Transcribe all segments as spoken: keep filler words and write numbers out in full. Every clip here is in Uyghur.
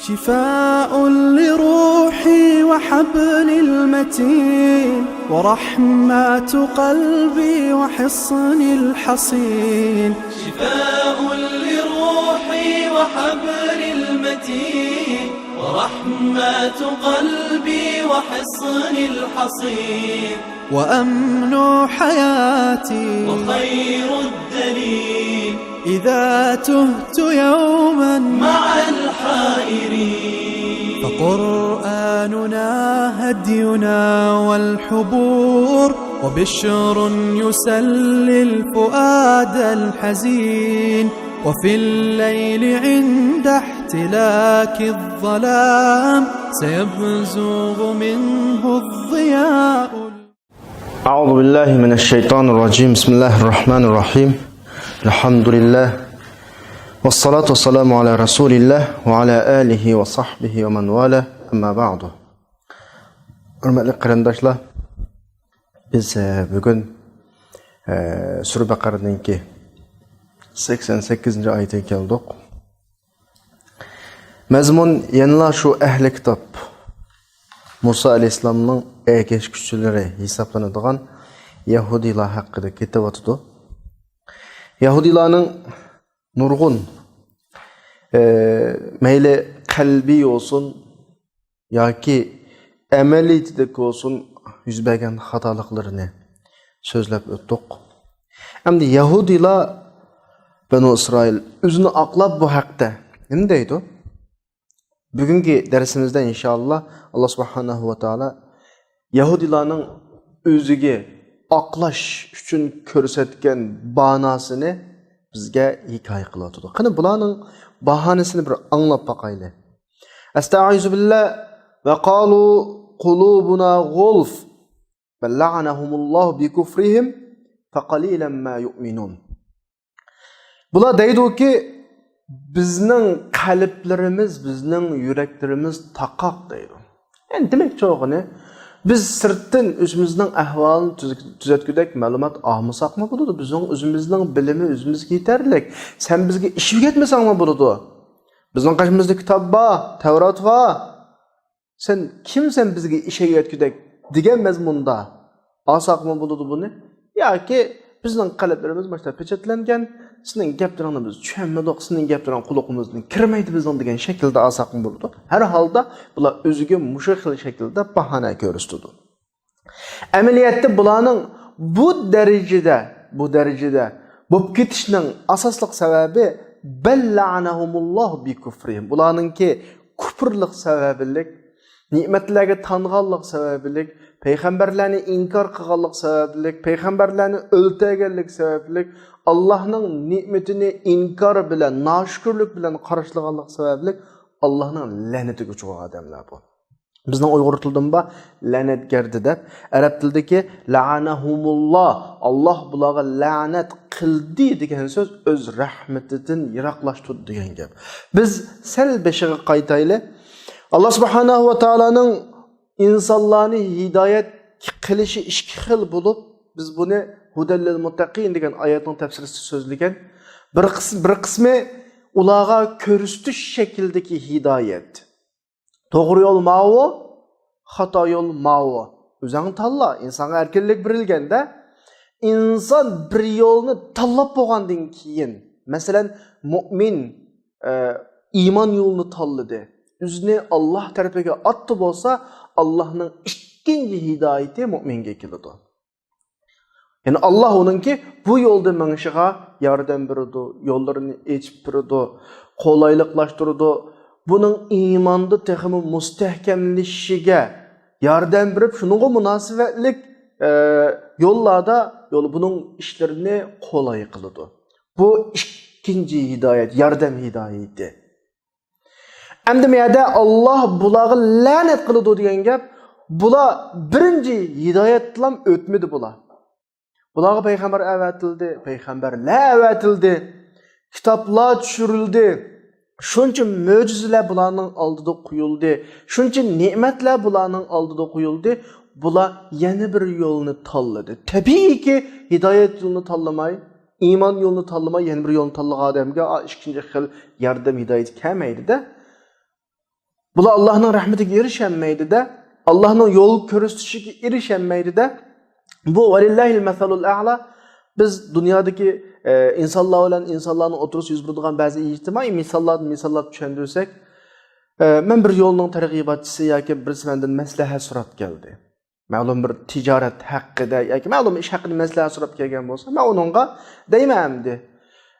شفاء لروحي وحبل المتين، ورحمة قلبي وحصن الحصين. شفاء لروحي وحبل المتين، ورحمة قلبي وحصن الحصين. وأمن حياتي وخير الدليل، إذا تهت يوما مع الحائرين. فقرآننا هدينا والحبور، وبشر يسلي الفؤاد الحزين. وفي الليل عند احتلاك الظلام، سيبزغ منه الضياء. أعوذ بالله من الشيطان الرجيم. بسم الله الرحمن الرحيم. الحمد لله. والصلاة والسلام على رسول الله وعلى آله وصحبه ومن والاه. أما بعد. ھۆرمەتلىك قېرىنداشلار، بىز، ئە، بۈگۈن، ئە، سۈرە بەقەرىنىڭكى سەكسەن سەككىزىنچى ئايىتىگە كەلدۇق. مەزمۇن يەنىلا شۇ ئەھلى كىتاب، مۇسا ئەلەيھىسسالامنىڭ ئەگەشكۈچىلىرى ھېسابلىنىدىغان يەھۇدىيلار ھەققىدە كېتىۋاتىدۇ. يەھۇدىيلارنىڭ نۇرغۇن، ئە، مەيلى قەلبىي بولسۇن ياكى ئەمەلىيىتىدىكى بولسۇن، يۈز بەرگەن خاتالىقلىرىنى سۆزلەپ ئۆتتۇق. ئەمدى يەھۇدىيلار، بەنۇ ئىسرائىل ئۆزىنى ئاقلاپ بۇ ھەقتە نېمە دەيدۇ؟ بۈگۈنكى دەرسىمىزدە ئىنشائاللا، ئاللا سۇبھانەھۇ ۋە تائالا يەھۇدىيلارنىڭ ئۆزىگە ئاقلاش ئۈچۈن كۆرسەتكەن باھانىسىنى بىزگە ھېكايە قىلىۋاتىدۇ. قېنى، بۇلارنىڭ باھانىسىنى بىر ئاڭلاپ باقايلى. ئەستەئىزۇ بىللا. ۋە قالۇ قۇلۇبۇنا غۇلف. بەل لەئەنەھۇمۇللاھۇ بىكۇفرىھىم فەقەلىلەن مە يۇئمىنۇن. بۇلار دەيدۇكى، بىزنىڭ قەلبلىرىمىز، بىزنىڭ يۈرەكلىرىمىز تاقاق دەيدۇ. يەنى دېمەكچى بولغىنى، بىز سىرتتىن ئۆزىمىزنىڭ ئەھۋالىنى تۈز-، تۈزەتكۈدەك مەلۇمات ئالمىساقمۇ بولىدۇ. بىزنىڭ ئۆزىمىزنىڭ بىلىمى ئۆزىمىزگە يېتەرلىك. سەن بىزگە ئىش ئۆگەتمىسەڭمۇ بولىدۇ. بىزنىڭ قېشىمىزدا كىتاب بار، تەۋرات بار. سەن كىمسەن بىزگە ئىش ئۆگەتكۈدەك دېگەن مەزمۇندا ئالساقمۇ بولىدۇ بۇنى؟ ياكى بىزنىڭ قەلبلىرىمىز مۇشۇنداق پېچەتلەنگەن، سېنىڭ گەپلىرىڭنى بىز چۈشەنمىدۇق، سېنىڭ گەپلىرىڭ قۇلىقىمىزدىن كىرمەيدۇ بىزنىڭ دېگەن شەكىلدە ئالساقمۇ بولىدۇ. ھەر ھالدا بۇلار ئۆزىگە مۇشۇ خىل شەكىلدە باھانە كۆرسىتىدۇ. ئەمەلىيەتتە بۇلارنىڭ بۇ دەرىجىدە، بۇ دەرىجىدە بولۇپ كېتىشنىڭ ئاساسلىق سەۋەبى، بەل لەئەنەھۇمۇللاھۇ بىكۇفرىھىم. بۇلارنىڭكى كۇپۇرلۇق سەۋەبلىك، نېمەتلەرگە تانغانلىق سەۋەبلىك، پەيغەمبەرلەرنى ئىنكار قىلغانلىق سەۋەبلىك، پەيغەمبەرلەرنى ئۆلتۈرگەنلىك سەۋەبلىك، ئاللاھنىڭ نېمىتىنى ئىنكار بىلەن، ناشۈكۈرلۈك بىلەن قارشىلىغانلىق سەۋەبلىك ئاللاھنىڭ لەنىتىگە ئۇچرىغان ئادەملەر بۇ. بىزنىڭ ئۇيغۇر تىلىدىمۇ بار، لەنەتگەردى دەپ. ئەرەب تىلىدىكى لەئەنەھۇمۇللا، ئاللا بۇلارغا لەنەت قىلدى دېگەن سۆز ئۆز رەھمىتىدىن يىراقلاشتۇردى دېگەن گەپ. بىز سەل بېشىغا قايتايلى. ئاللا سۇبھانەھۇ ۋە تائالانىڭ ئىنسانلارنى ھىدايەت قىلىشى ئىككى خىل بولۇپ، بىز بۇنى ھۇدەللىل مۇتتەقىن دېگەن ئايەتنىڭ تەپسىرىسىدە سۆزلىگەن. بىر قىس-، بىر قىسمى ئۇلارغا كۆرسىتىش شەكلىدىكى ھىدايەت. توغرا يول ماۋۇ، خاتا يول ماۋۇ. ئۆزۈڭ تاللا، ئىنسانغا ئەركىنلىك بېرىلگەندە، ئىنسان بىر يولنى تاللاپ بولغاندىن كېيىن، مەسىلەن، مۇئمىن، ئە، ئىمان يولىنى تاللىدى، ئۆزىنى ئاللا تەرىپىگە ئاتتى بولسا، ئاللانىڭ ئىككىنچى ھىدايىتى مۇئمىنگە كېلىدۇ. يەنى ئاللا ئۇنىڭكى بۇ يولدا مېڭىشىغا ياردەم بېرىدۇ، يوللىرىنى ئېچىپ بېرىدۇ، قولايلىقلاشتۇرىدۇ. بۇنىڭ ئىماندا تېخىمۇ مۇستەھكەملىشىشىگە ياردەم بېرىپ، شۇنىڭغا مۇناسىۋەتلىك، ئە، يوللاردا يول، بۇنىڭ ئىشلىرىنى قولاي قىلىدۇ. بۇ ئىككىنچى ھىدايەت، ياردەم ھىدايىتى. ئەمدى بۇ يەردە ئاللا بۇلارغا لەنەت قىلىدۇ دېگەن گەپ، بۇلار بىرىنچى ھىدايەتتىنلا ئۆتمىدى بۇلار. بۇلارغا پەيغەمبەر ئەۋەتىلدى، پەيغەمبەرلەر ئەۋەتىلدى، كىتابلار چۈشۈرۈلدى، شۇنچە مۆجىزىلەر بۇلارنىڭ ئالدىدا قويۇلدى، شۇنچە نېمەتلەر بۇلارنىڭ ئالدىدا قويۇلدى، بۇلار يەنە بىر يولنى تاللىدى. تەبىئىيكى، ھىدايەت يولىنى تاللىماي، ئىمان يولىنى تاللىماي، يەنە بىر يولنى تاللىغان ئادەمگە، ئا، ئىككىنچى خىل ياردەم ھىدايىتى كەلمەيدۇ-دە. بۇلار ئاللاھنىڭ رەھمىتىگە ئېرىشەلمەيدۇ-دە، ئاللاھنىڭ يول كۆرسىتىشىگە ئېرىشەلمەيدۇ-دە. بۇ ۋەلىللاھىل مەسەلۇل ئەئلا. بىز دۇنيادىكى، ئە، ئىنسانلار بىلەن ئىنسانلارنىڭ ئوتتۇرىسىدا يۈز بېرىدىغان بەزى ئىجتىمائىي مىساللاردىن مىساللاپ چۈشەندۈرسەك، ئە، مەن بىر يولنىڭ تەرغىباتچىسى ياكى بىرسى مەندىن مەسلىھەت سوراپ كەلدى. مەلۇم بىر تىجارەت ھەققىدە ياكى مەلۇم ئىش ھەققىدە مەسلىھەت سوراپ كەلگەن بولسا، مەن ئۇنىڭغا دەيمەن ئەمدى،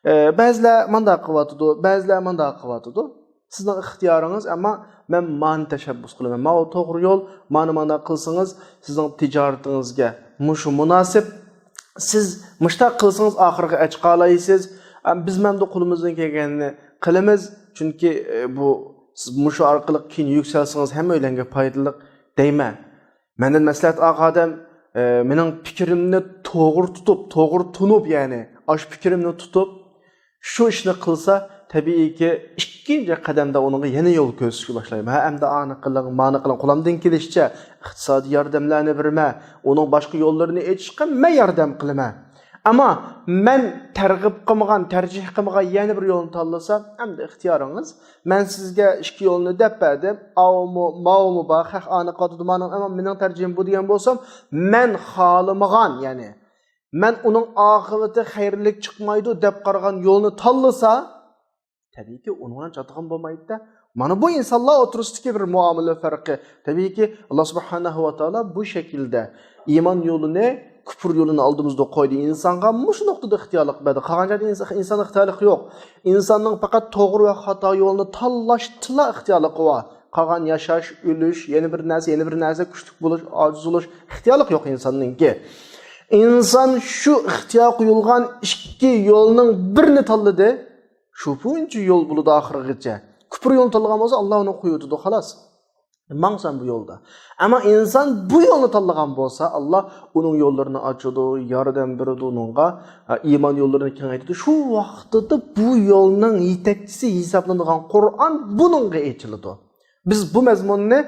ئە، بەزىلەر مۇنداق قىلىۋاتىدۇ، بەزىلەر مۇنداق قىلىۋاتىدۇ. سىزنىڭ ئىختىيارىڭىز، ئەمما مەن مانى تەشەببۇس قىلىمەن. ماۋۇ توغرا يول، مانا مانا قىلسىڭىز، سىزنىڭ تىجارىتىڭىزگە مۇشۇ مۇناسىپ. سىز مۇشتاق قىلسىڭىز، ئاخىرىغا ئەچقالايسىز. ئەم، بىز مەندە قولىمىزدىن كەلگەننى قىلىمىز. چۈنكى، ئە، بۇ، سىز مۇشۇ ئارقىلىق كېيىن يۈكسەلسىڭىز، ھەممەيلەنگە پايدىلىق دەيمەن. مەندىن مەسلىھەت ئالغان ئادەم، ئە، مېنىڭ پىكرىمنى توغرا تۇتۇپ، توغرا تونۇپ، يەنى ئاشۇ پىكرىمنى تۇتۇپ، شۇ ئىشنى قىلسا، تەبىئىيكى، ئىككىنچى قەدەمدە ئۇنىڭغا يەنە يول كۆرسىتىشكە باشلايمەن. ھە، ئەمدى ئانى قىلىڭ، مانى قىلىڭ، قولۇمدىن كېلىشىچە ئىقتىسادىي ياردەملەرنى بېرىمەن، ئۇنىڭ باشقا يوللىرىنى ئېچىشقا مەن ياردەم قىلىمەن. ئەمما مەن تەرغىب قىلمىغان، تەرجىھ قىلمىغان يەنە بىر يولنى تاللىسا، ئەمدى ئىختىيارىڭىز. مەن سىزگە ئىككى يولنى دەپ بەردىم. ئاۋۇمۇ، ماۋۇمۇ بار، خەق ئانى قاتىدۇ، مانىڭ، ئەمما مېنىڭ تەرجىھىم بۇ دېگەن بولسام، مەن خالىمىغان، يەنى مەن ئۇنىڭ ئاقىۋىتى خەيرلىك چىقمايدۇ دەپ قارىغان يولنى تاللىسا، تەبىئىيكى، ئۇنىڭ بىلەن چاتىقىم بولمايدۇ-دە. مانا بۇ ئىنسانلار ئوتتۇرىسىدىكى بىر مۇئامىلە پەرقى. تەبىئىيكى، ئاللا سۇبھانەھۇ ۋە تائالا بۇ شەكىلدە ئىمان يولىنى، كۇپۇر يولىنى ئالدىمىزدا قويدى. ئىنسانغا مۇشۇ نۇقتىدا ئىختىيارلىق بەردى. قالغان جايدا ئىنس-، ئىنسان ئىختىيارلىقى يوق. ئىنساننىڭ پەقەت توغرا ۋە خاتا يولنى تاللاشتىلا ئىختىيارلىقى بار. قالغان ياشاش، ئۆلۈش، يەنە بىر نەرسە، يەنە بىر نەرسە، كۈچلۈك بولۇش، ئاجىز بولۇش ئىختىيارلىقى يوق ئىنساننىڭكى. ئىنسان شۇ ئىختىيار قويۇلغان ئىككى يولنىڭ بىرىنى تاللىدى. شۇ بويىچە يول بولىدۇ ئاخىرىغىچە. كۇپۇر يولنى تاللىغان بولسا، ئاللا ئۇنى قويۇۋېتىدۇ، خالاس. ماڭسەن بۇ يولدا. ئەمما ئىنسان بۇ يولنى تاللىغان بولسا، ئاللا ئۇنىڭ يوللىرىنى ئاچىدۇ، ياردەم بېرىدۇ ئۇنىڭغا، ھە، ئىمان يوللىرىنى كېڭەيتىدۇ. شۇ ۋاقتىدا بۇ يولنىڭ يېتەكچىسى ھېسابلىنىدىغان قۇرئان بۇنىڭغا ئېچىلىدۇ. بىز بۇ مەزمۇننى،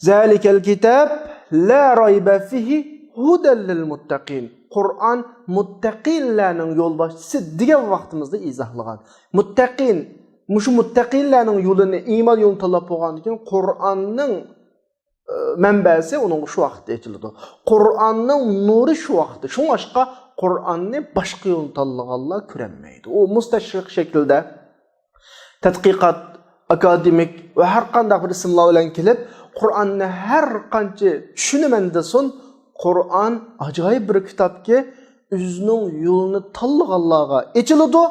زالىكەل كىتاب لا رايبە فىھى ھۇدەل لىل مۇتتەقىن. قۇرئان مۇتتەقىنلەرنىڭ يولباشچىسى دېگەن ۋاقتىمىزدا ئىزاھلىغان. مۇتتەقىن، مۇشۇ مۇتتەقىنلەرنىڭ يولىنى، ئىمان يولىنى تاللاپ بولغاندىن كېيىن، قۇرئاننىڭ، ئە، مەنبەسى ئۇنىڭغا شۇ ۋاقىتتا ئېچىلىدۇ. قۇرئاننىڭ نۇرى شۇ ۋاقىتتا. شۇڭلاشقا قۇرئاننى باشقا يولنى تاللىغانلار كۆرەلمەيدۇ. ئۇ مۇستەشرىق شەكىلدە تەتقىقات، ئاكادېمىك ۋە ھەر قانداق بىر ئىسىملار بىلەن كېلىپ، قۇرئاننى ھەر قانچە چۈشىنىمەن دېسۇن، قۇرئان ئاجايىپ بىر كىتابكى، ئۆزىنىڭ يولىنى تاللىغانلارغا ئېچىلىدۇ،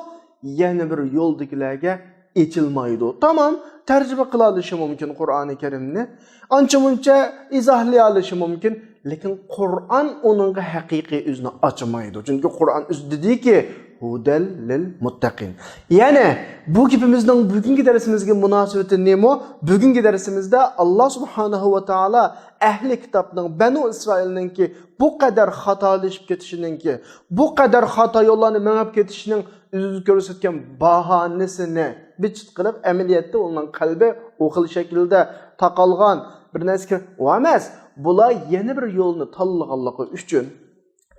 يەنە بىر يولدىكىلەرگە ئېچىلمايدۇ. تامام، تەرجىمە قىلالىشى مۇمكىن قۇرئانى كەرىمنى، ئانچە-مۇنچە ئىزاھلىيالىشى مۇمكىن، لېكىن قۇرئان ئۇنىڭغا ھەقىقىي ئۆزىنى ئاچمايدۇ. چۈنكى قۇرئان ئۆزى دېدىكى، ھۇدەل لىل مۇتتەقىن. يەنى بۇ گېپىمىزنىڭ بۈگۈنكى دەرسىمىزگە مۇناسىۋىتى نېمە؟ بۈگۈنكى دەرسىمىزدە ئاللا سۇبھانەھۇ ۋە تائالا ئەھلى كىتابنىڭ، بەنۇ ئىسرائىلنىڭكى بۇ قەدەر خاتالىشىپ كېتىشىنىڭكى، بۇ قەدەر خاتا يوللارنى مېڭىپ كېتىشىنىڭ ئۆزى كۆرسەتكەن باھانىسىنى بىچىت قىلىپ، ئەمەلىيەتتە ئۇنىڭ قەلبى ئۇ خىل شەكىلدە تاقالغان بىر نەرسىگە، ئۇ ئەمەس، بۇلار يەنە بىر يولنى تاللىغانلىقى ئۈچۈن،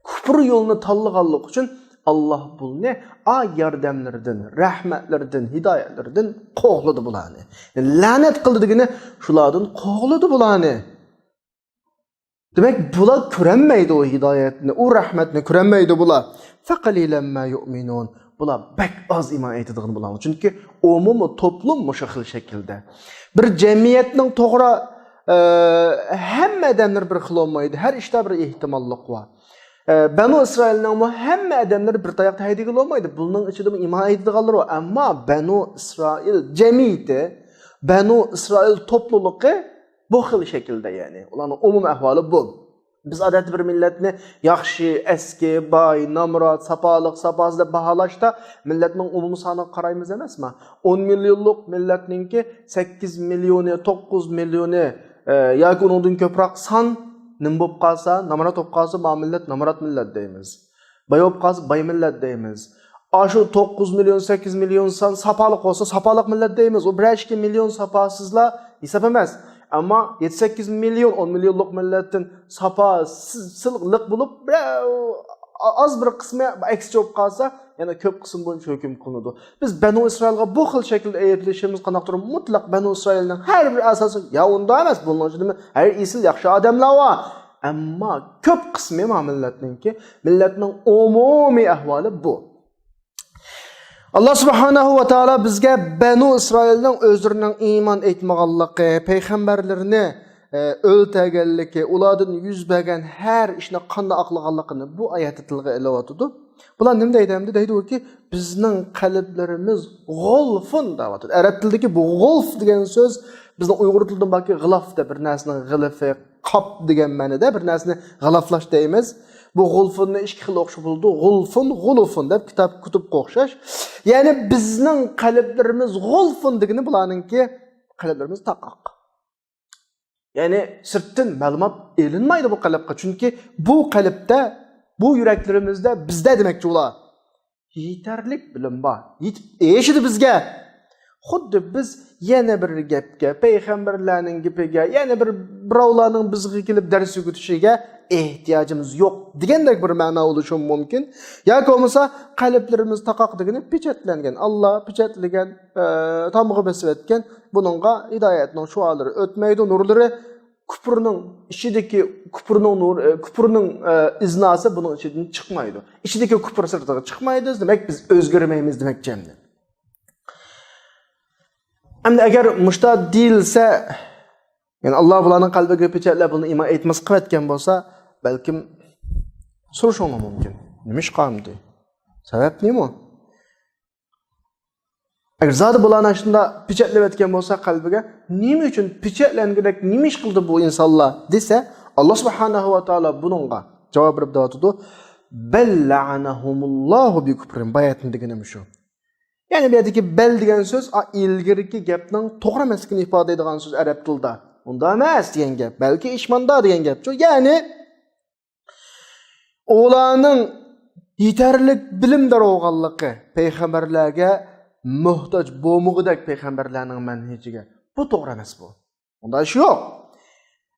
كۇپۇر يولنى تاللىغانلىقى ئۈچۈن ئاللا بۇلنى ئا ياردەملىرىدىن، رەھمەتلىرىدىن، ھىدايەتلىرىدىن قوغلىدى بۇلارنى. لەنەت قىلدى دېگىنى شۇلاردىن قوغلىدى بۇلارنى. دېمەك، بۇلار كۆرەلمەيدۇ ئۇ ھىدايەتنى، ئۇ رەھمەتنى كۆرەلمەيدۇ بۇلار. فەقەلىلەن ما يۇئمىنۇن. بۇلار بەك ئاز ئىمان ئېيتىدىغان بۇلار. چۈنكى ئومۇمىي توپلۇم مۇشۇ خىل شەكىلدە. بىر جەمئىيەتنىڭ توغرا، ئە، ھەممە ئادەملىرى بىر خىل بولمايدۇ. ھەر ئىشتا بىر ئېھتىماللىق بار. ئە، بەنۇ ئىسرائىلنىڭمۇ ھەممە ئادەملىرى بىر تاياقتا ھەيدىگىلى بولمايدۇ. بۇنىڭ ئىچىدىمۇ ئىمان ئېيتىدىغانلار بار. ئەمما بەنۇ ئىسرائىل جەمئىيىتى، بەنۇ ئىسرائىل توپلۇلۇقى بۇ خىل شەكىلدە، يەنى ئۇلارنىڭ ئومۇمىي ئەھۋالى بۇ. بىز ئادەتتە بىر مىللەتنى ياخشى، ئەسكى، باي، نامرات، ساپالىق، ساپاسىز دەپ باھالاشتا مىللەتنىڭ ئومۇمىي سانىغا قارايمىز ئەمەسمۇ؟ ئون مىليونلۇق مىللەتنىڭكى سەككىز مىليونى، توققۇز مىليونى، ئە، ياكى ئۇنىڭدىن كۆپرەك سان نېمە بولۇپ قالسا، نامرات بولۇپ قالسا، ما مىللەت نامرات مىللەت دەيمىز. باي بولۇپ قالسا، باي مىللەت دەيمىز. ئاشۇ توققۇز مىليون، سەككىز مىليون سان ساپالىق بولسا، ساپالىق مىللەت دەيمىز. ئۇ بىرەر ئىككى مىليون ساپاسىزلار ھېساب ئەمەس. ئەمما يەتتە، سەككىز مىليون، ئون مىليونلۇق مىللەتتىن ساپاسىزلىق بولۇپ، بىرەر ئاز بىر قىسمى ئەكسىچە بولۇپ قالسا، يەنە كۆپ قىسىم بويىچە ھۆكۈم قىلىنىدۇ. بىز بەنۇ ئىسرائىلغا بۇ خىل شەكىلدە ئەيىبلىشىمىز قانداقتۇر مۇتلەق بەنۇ ئىسرائىلنىڭ ھەر بىر ئەزاسى، يا ئۇنداق ئەمەس، بۇنىڭ ئىچىدىمۇ ھەر ئېسىل ياخشى ئادەملەر بار. ئەمما كۆپ قىسمى ما مىللەتنىڭكى، مىللەتنىڭ ئومۇمىي ئەھۋالى بۇ. ئاللا سۇبھانەھۇ ۋە تائالا بىزگە بەنۇ ئىسرائىلنىڭ ئۆزلىرىنىڭ ئىمان ئېيتمىغانلىقى، پەيغەمبەرلىرىنى، ئە، ئۆلتۈرگەنلىكى، ئۇلاردىن يۈز بەرگەن ھەر ئىشنى قانداق ئاقلىغانلىقىنى بۇ ئايەتتە تىلغا ئېلىۋاتىدۇ. بۇلار نېمە دەيدۇ ئەمدى؟ دەيدۇكى، بىزنىڭ قەلبلىرىمىز غۇلفۇن دەۋاتىدۇ. ئەرەب تىلىدىكى بۇ غۇلف دېگەن سۆز بىزنىڭ ئۇيغۇر تىلىدىن باركى، غىلاف دەپ بىر نەرسىنىڭ غىلىفى، قاپ دېگەن مەنىدە بىر نەرسىنى غىلاپلاش دەيمىز. بۇ غۇلفۇننى ئىككى خىل ئوقۇش بولىدۇ. غۇلفۇن، غۇلۇفۇن دەپ كىتاب، كۇتۇبقا ئوخشاش. يەنى بىزنىڭ قەلبلىرىمىز غۇلفۇن دېگىنى بۇلارنىڭكى قەلبلىرىمىز تاقاق. يەنى سىرتتىن مەلۇمات ئېلىنمايدۇ بۇ قەلبقە. چۈنكى بۇ قەلبتە، بۇ يۈرەكلىرىمىزدە، بىزدە دېمەكچى ئۇلار. يېتەرلىك بىلىم بار. يېتىپ ئېشىدۇ بىزگە. خۇددى بىز يەنە بىر گەپكە، پەيغەمبەرلەرنىڭ گېپىگە، يەنە بىر بىراۋلارنىڭ بىزگە كېلىپ دەرس ئۆگىتىشىگە ئېھتىياجىمىز يوق دېگەندەك بىر مەنا بولۇشى مۇمكىن. ياكى بولمىسا قەلبلىرىمىز تاقاق دېگىنى پېچەتلەنگەن. ئاللا پېچەتلىگەن، ئە، تامغا بېسىۋەتكەن. بۇنىڭغا ھىدايەتنىڭ شوئالىرى ئۆتمەيدۇ، نۇرلىرى كۇپرنىڭ ئىچىدىكى كۇپرنىڭ نۇر، ئە، كۇپرنىڭ، ئە، ئىزناسى بۇنىڭ ئىچىدىن چىقمايدۇ. ئىچىدىكى كۇپر سىرتىغا چىقمايدۇ. دېمەك، بىز ئۆزگەرمەيمىز دېمەكچى ئەمدى. ئەمدى ئەگەر مۇشتا دېيىلسە، يەنى ئاللا بۇلارنىڭ قەلبىگە پېچەتلەپ بۇنى ئىمان ئېيتماس قىلىۋەتكەن بولسا، بەلكىم سورىشىڭلار مۇمكىن. نېمىشقا ئەمدى؟ سەۋەب نېمە؟ ئەگەر زادى بۇلارنى شۇنداق پېچەتلەۋەتكەن بولسا قەلبىگە، نېمە ئۈچۈن پېچەتلەنگۈدەك نېمە ئىش قىلدى بۇ ئىنسانلار دېسە، ئاللا سۇبھانەھۇ ۋە تائالا بۇنىڭغا جاۋاب بېرىپ دەۋاتىدۇ، بەل لەئەنەھۇمۇللاھۇ بىكۇفرىھىم. باياتىن دېگىنىم شۇ. يەنى بۇ يەردىكى بەل دېگەن سۆز، ئا، ئىلگىرىكى گەپنىڭ توغرا ئەمەسلىكىنى ئىپادىلەيدىغان سۆز ئەرەب تىلىدا. ئۇنداق ئەمەس دېگەن گەپ، بەلكى ئىشماندا دېگەن گەپچۇ. يەنى ئۇلارنىڭ يېتەرلىك بىلىمدار بولغانلىقى، پەيغەمبەرلەرگە موھتاج بولمىغۇدەك پەيغەمبەرلەرنىڭ مەنھىجىگە. بۇ توغرا ئەمەس بۇ. ئۇنداق ئىش يوق.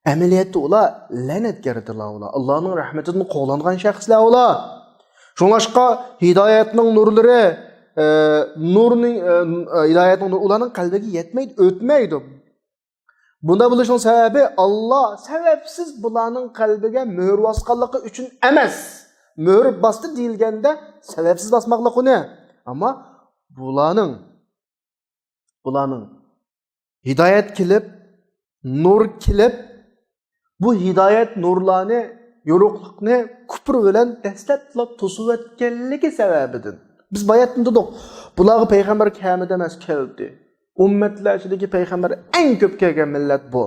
ئەمەلىيەتتە ئۇلار لەنەتگەردىلەر ئۇلار. ئاللانىڭ رەھمىتىدىن قوغلانغان شەخسلەر ئۇلار. شۇڭلاشقا ھىدايەتنىڭ نۇرلىرى، ئە، نۇرنىڭ، ئە، ھىدايەتنىڭ نۇرى ئۇلارنىڭ قەلبىگە يەتمەيدۇ، ئۆتمەيدۇ. بۇنداق بولۇشنىڭ سەۋەبى، ئاللا سەۋەبسىز بۇلارنىڭ قەلبىگە مۆھۈر باسقانلىقى ئۈچۈن ئەمەس. مۆھۈر باستى دېيىلگەندە سەۋەبسىز باسماقلىق ئۇنى. ئەمما بۇلارنىڭ، بۇلارنىڭ ھىدايەت كېلىپ، نۇر كېلىپ، بۇ ھىدايەت نۇرلارنى، يورۇقلۇقنى كۇپر بىلەن دەسلەپلا توسۇۋەتكەنلىكى سەۋەبىدىن. بىز باياتىن دېدۇق، بۇلارغا پەيغەمبەر كەلمىدى ئەمەس، كەلدى. ئۈممەتلەر ئىچىدىكى پەيغەمبەر ئەڭ كۆپ كەلگەن مىللەت بۇ.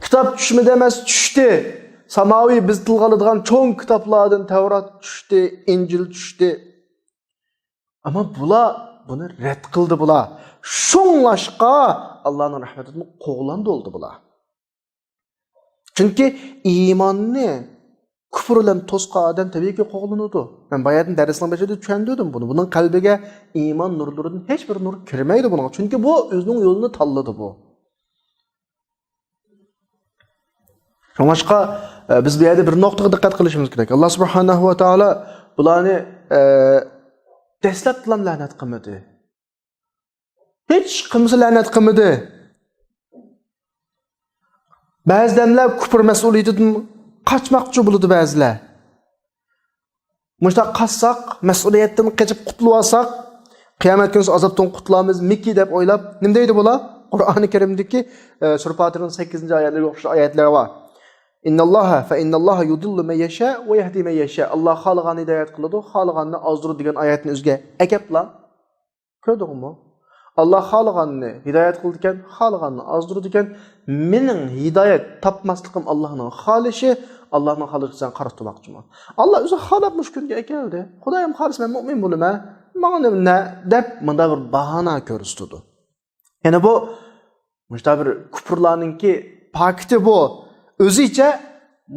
كىتاب چۈشمىدى ئەمەس، چۈشتى. ساماۋى، بىز تىلغا ئالىدىغان چوڭ كىتابلاردىن تەۋرات چۈشتى، ئىنجىل چۈشتى. ئەمما بۇلار بۇنى رەت قىلدى بۇلار. شۇڭلاشقا ئاللانىڭ رەھمىتىدىن قوغلاندى بولدى بۇلار. چۈنكى ئىماننى كۇفر بىلەن توسقان ئادەم تەبىئىيكى قوغلىنىدۇ. مەن باياتىن دەرسنىڭ بېشىدا چۈشەندۈردۈم بۇنى. بۇنىڭ قەلبىگە ئىمان نۇرلىرىدىن ھېچ بىر نۇر كىرمەيدۇ بۇنىڭ. چۈنكى بۇ ئۆزىنىڭ يولىنى تاللىدى بۇ. شۇڭلاشقا، ئە، بىز بۇ يەردە بىر نۇقتىغا دىققەت قىلىشىمىز كېرەك. ئاللا سۇبھانەھۇ ۋە تائالا بۇلارنى، ئە، دەسلەپتىلا لەنەت قىلمىدى. ھېچ قىلمىسا لەنەت قىلمىدى. بەزى دەملەر كۇپر مەسئۇلىيىتىدىن قاچماقچى بولىدۇ بەزىلەر. مۇشۇنداق قاچساق، مەسئۇلىيەتتىن قېچىپ قۇتۇلۇۋالساق، قىيامەت كۈنى ئازابتىن قۇتۇلامىزمىكى دەپ ئويلاپ، نېمە دەيدۇ بۇلار؟ قۇرئانى كەرىمدىكى، ئە، سۈرە پاتىرنىڭ سەككىزىنچى ئايەتلىرىگە ئوخشاش ئايەتلەر بار. ئىنناللاھە، فە ئىنناللاھە يۇدىللۇ مەن يەشا ۋە يەھدى مەن يەشا. ئاللا خالىغاننى ھىدايەت قىلىدۇ، خالىغاننى ئازدۇرىدۇ دېگەن ئايەتنى ئۆزىگە ئەكەپلا. كۆردۈڭمۇ؟ ئاللا خالىغاننى ھىدايەت قىلىدىكەن، خالىغاننى ئازدۇرىدىكەن. مېنىڭ ھىدايەت تاپماسلىقىم ئاللانىڭ خالىشى، ئاللانىڭ خالىشىغا سەن قارشى تۇرماقچىمۇ؟ ئاللا ئۆزى خالاپ مۇشۇ كۈنگە ئەكەلدى. خۇدايىم خالىسا مەن مۇئمىن بولىمەن. ماڭا نېمە دەپ مۇنداق بىر باھانە كۆرسىتىدۇ. يەنى بۇ مۇشۇنداق بىر كۇپۇرلارنىڭكى پاكىتى بۇ. ئۆزىچە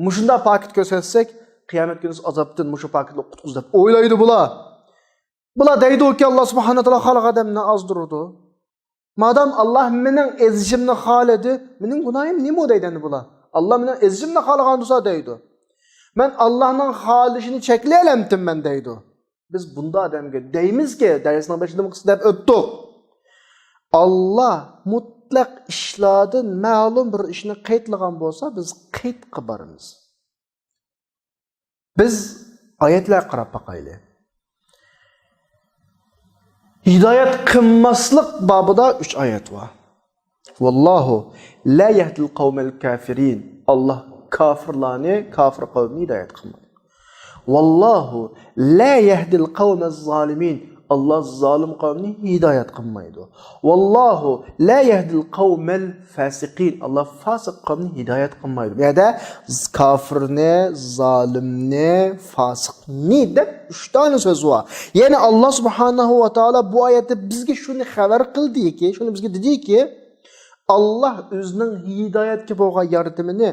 مۇشۇنداق پاكىت كۆرسەتسەك، قىيامەت كۈنى ئازابتىن مۇشۇ پاكىتلا قۇتقۇزىدۇ دەپ ئويلايدۇ بۇلار. بۇلار دەيدۇكى، ئاللا سۇبھانەھۇ ۋە تائالا خالىغان ئادەمنى ئازدۇرىدۇ. مادام ئاللا مېنىڭ ئېزىشىمنى خالىدى، مېنىڭ گۇناھىم نېمە دەيدۇ ئەمدى بۇلار؟ ئاللا مېنىڭ ئېزىشىمنى خالىغان تۇرسا دەيدۇ. مەن ئاللانىڭ خالىشىنى چەكلىيەلەمتىممەن دەيدۇ. بىز بۇنداق ئادەمگە دەيمىزكى، دەرسنىڭ بېشىدا بۇ قىسسىنى دەپ ئۆتتۇق. ئاللا مۇتلەق ئىشلاردىن مەلۇم بىر ئىشنى قەيتلىغان بولسا، بىز قەيتقا بارىمىز. بىز ئايەتلەرگە قاراپ باقايلى. ھىدايەت قىلماسلىق بابىدا ئۈچ ئايەت بار. ۋاللاھۇ لا يەھدىل قەۋمەل كافىرىن. ئاللا كافىرلارنى، كافىر قەۋمنى ھىدايەت قىلمايدۇ. ۋاللاھۇ لا يەھدىل قەۋمەز زالىمىن. ئاللا زالىم قەۋمنى ھىدايەت قىلمايدۇ. ۋاللاھۇ لا يەھدىل قەۋمەل فاسىقىن. ئاللا فاسىق قەۋمنى ھىدايەت قىلمايدۇ. بۇ يەردە كافىرنى، زالىمنى، فاسىقنى دەپ ئۈچ دانە سۆز بار. يەنى ئاللا سۇبھانەھۇ ۋە تائالا بۇ ئايەتتە بىزگە شۇنى خەۋەر قىلدىكى، شۇنى بىزگە دېدىكى، ئاللا ئۆزىنىڭ ھىدايەتكە بولغان ياردىمىنى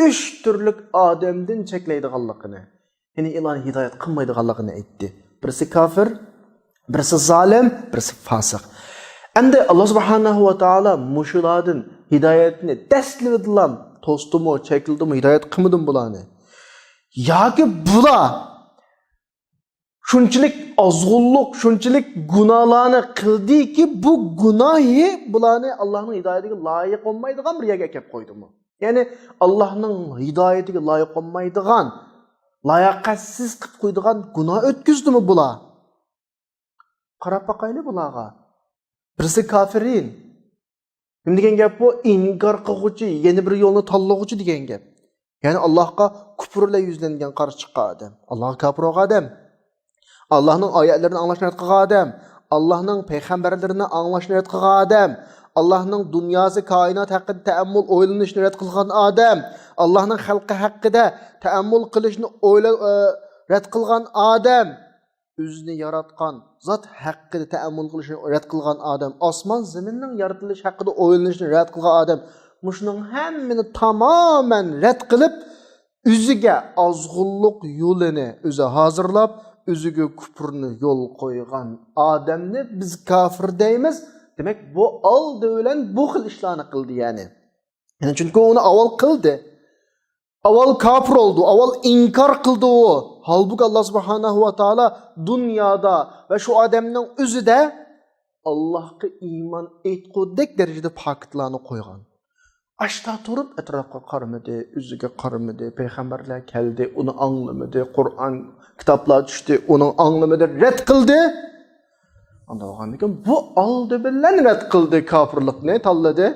ئۈچ تۈرلۈك ئادەمدىن چەكلەيدىغانلىقىنى، يەنى ئۇلارنى ھىدايەت قىلمايدىغانلىقىنى ئېيتتى. بىرسى كافىر، بىرسى زالىم، بىرسى فاسىق. ئەمدى ئاللا سۇبھانەھۇ ۋە تائالا مۇشۇلاردىن ھىدايەتنى دەسلىۋىدىلا توستىمۇ، چەكلىدىمۇ، ھىدايەت قىلمىدىمۇ بۇلارنى؟ ياكى بۇلار شۇنچىلىك ئازغۇنلۇق، شۇنچىلىك گۇناھلارنى قىلدىكى، بۇ گۇناھى بۇلارنى ئاللانىڭ ھىدايىتىگە لايىق بولمايدىغان بىر يەرگە ئەكەپ قويدىمۇ؟ يەنى ئاللانىڭ ھىدايىتىگە لايىق بولمايدىغان، لاياقەتسىز قىلىپ قويىدىغان گۇناھ ئۆتكۈزدىمۇ بۇلار؟ قاراپ باقايلى بۇلارغا. بىرسى كافىرىن. نېمە دېگەن گەپ بۇ؟ ئىنكار قىلغۇچى، يەنە بىر يولنى تاللىغۇچى دېگەن گەپ. يەنى ئاللاھقا كۇپۇر بىلەن يۈزلەنگەن، قارشى چىققان ئادەم. ئاللاھقا كاپىر بولغان ئادەم. ئاللاھنىڭ ئايەتلىرىنى ئاڭلاشنى رەت قىلغان ئادەم. ئاللاھنىڭ پەيغەمبەرلىرىنى ئاڭلاشنى رەت قىلغان ئادەم. ئاللاھنىڭ دۇنياسى، كائىنات ھەققىدە تەئەممۇل، ئويلىنىشنى رەت قىلغان ئادەم. ئاللاھنىڭ خەلقى ھەققىدە تەئەممۇل قىلىشنى ئويلا-، ئە، رەت قىلغان ئادەم. ئۆزىنى ياراتقان زات ھەققىدە تەئەممۇل قىلىشنى رەت قىلغان ئادەم، ئاسمان زېمىننىڭ يارىتىلىشى ھەققىدە ئويلىنىشنى رەت قىلغان ئادەم، مۇشۇنىڭ ھەممىنى تامامەن رەت قىلىپ، ئۆزىگە ئازغۇنلۇق يولىنى ئۆزى ھازىرلاپ، ئۆزىگە كۇپۇرنى يول قويغان ئادەمنى بىز كافىر دەيمىز. دېمەك، بۇ ئالدى بىلەن بۇ خىل ئىشلارنى قىلدى، يەنى. يەنى چۈنكى ئۇنى ئاۋۋال قىلدى. ئاۋۋال كاپىر بولدى، ئاۋۋال ئىنكار قىلدى ئۇ. ھالبۇكى، ئاللا سۇبھانەھۇ ۋە تائالا دۇنيادا ۋە شۇ ئادەمنىڭ ئۆزىدە ئاللاھقا ئىمان ئېيتقۇدەك دەرىجىدە پاكىتلارنى قويغان. ئاشتا تۇرۇپ ئەتراپقا قارىمىدى، ئۆزىگە قارىمىدى، پەيغەمبەرلەر كەلدى، ئۇنى ئاڭلىمىدى، قۇرئان كىتابلار چۈشتى، ئۇنى ئاڭلىمىدى، رەت قىلدى. ئانداق بولغاندىكىن بۇ ئالدى بىلەن رەت قىلدى، كاپىرلىقنى تاللىدى.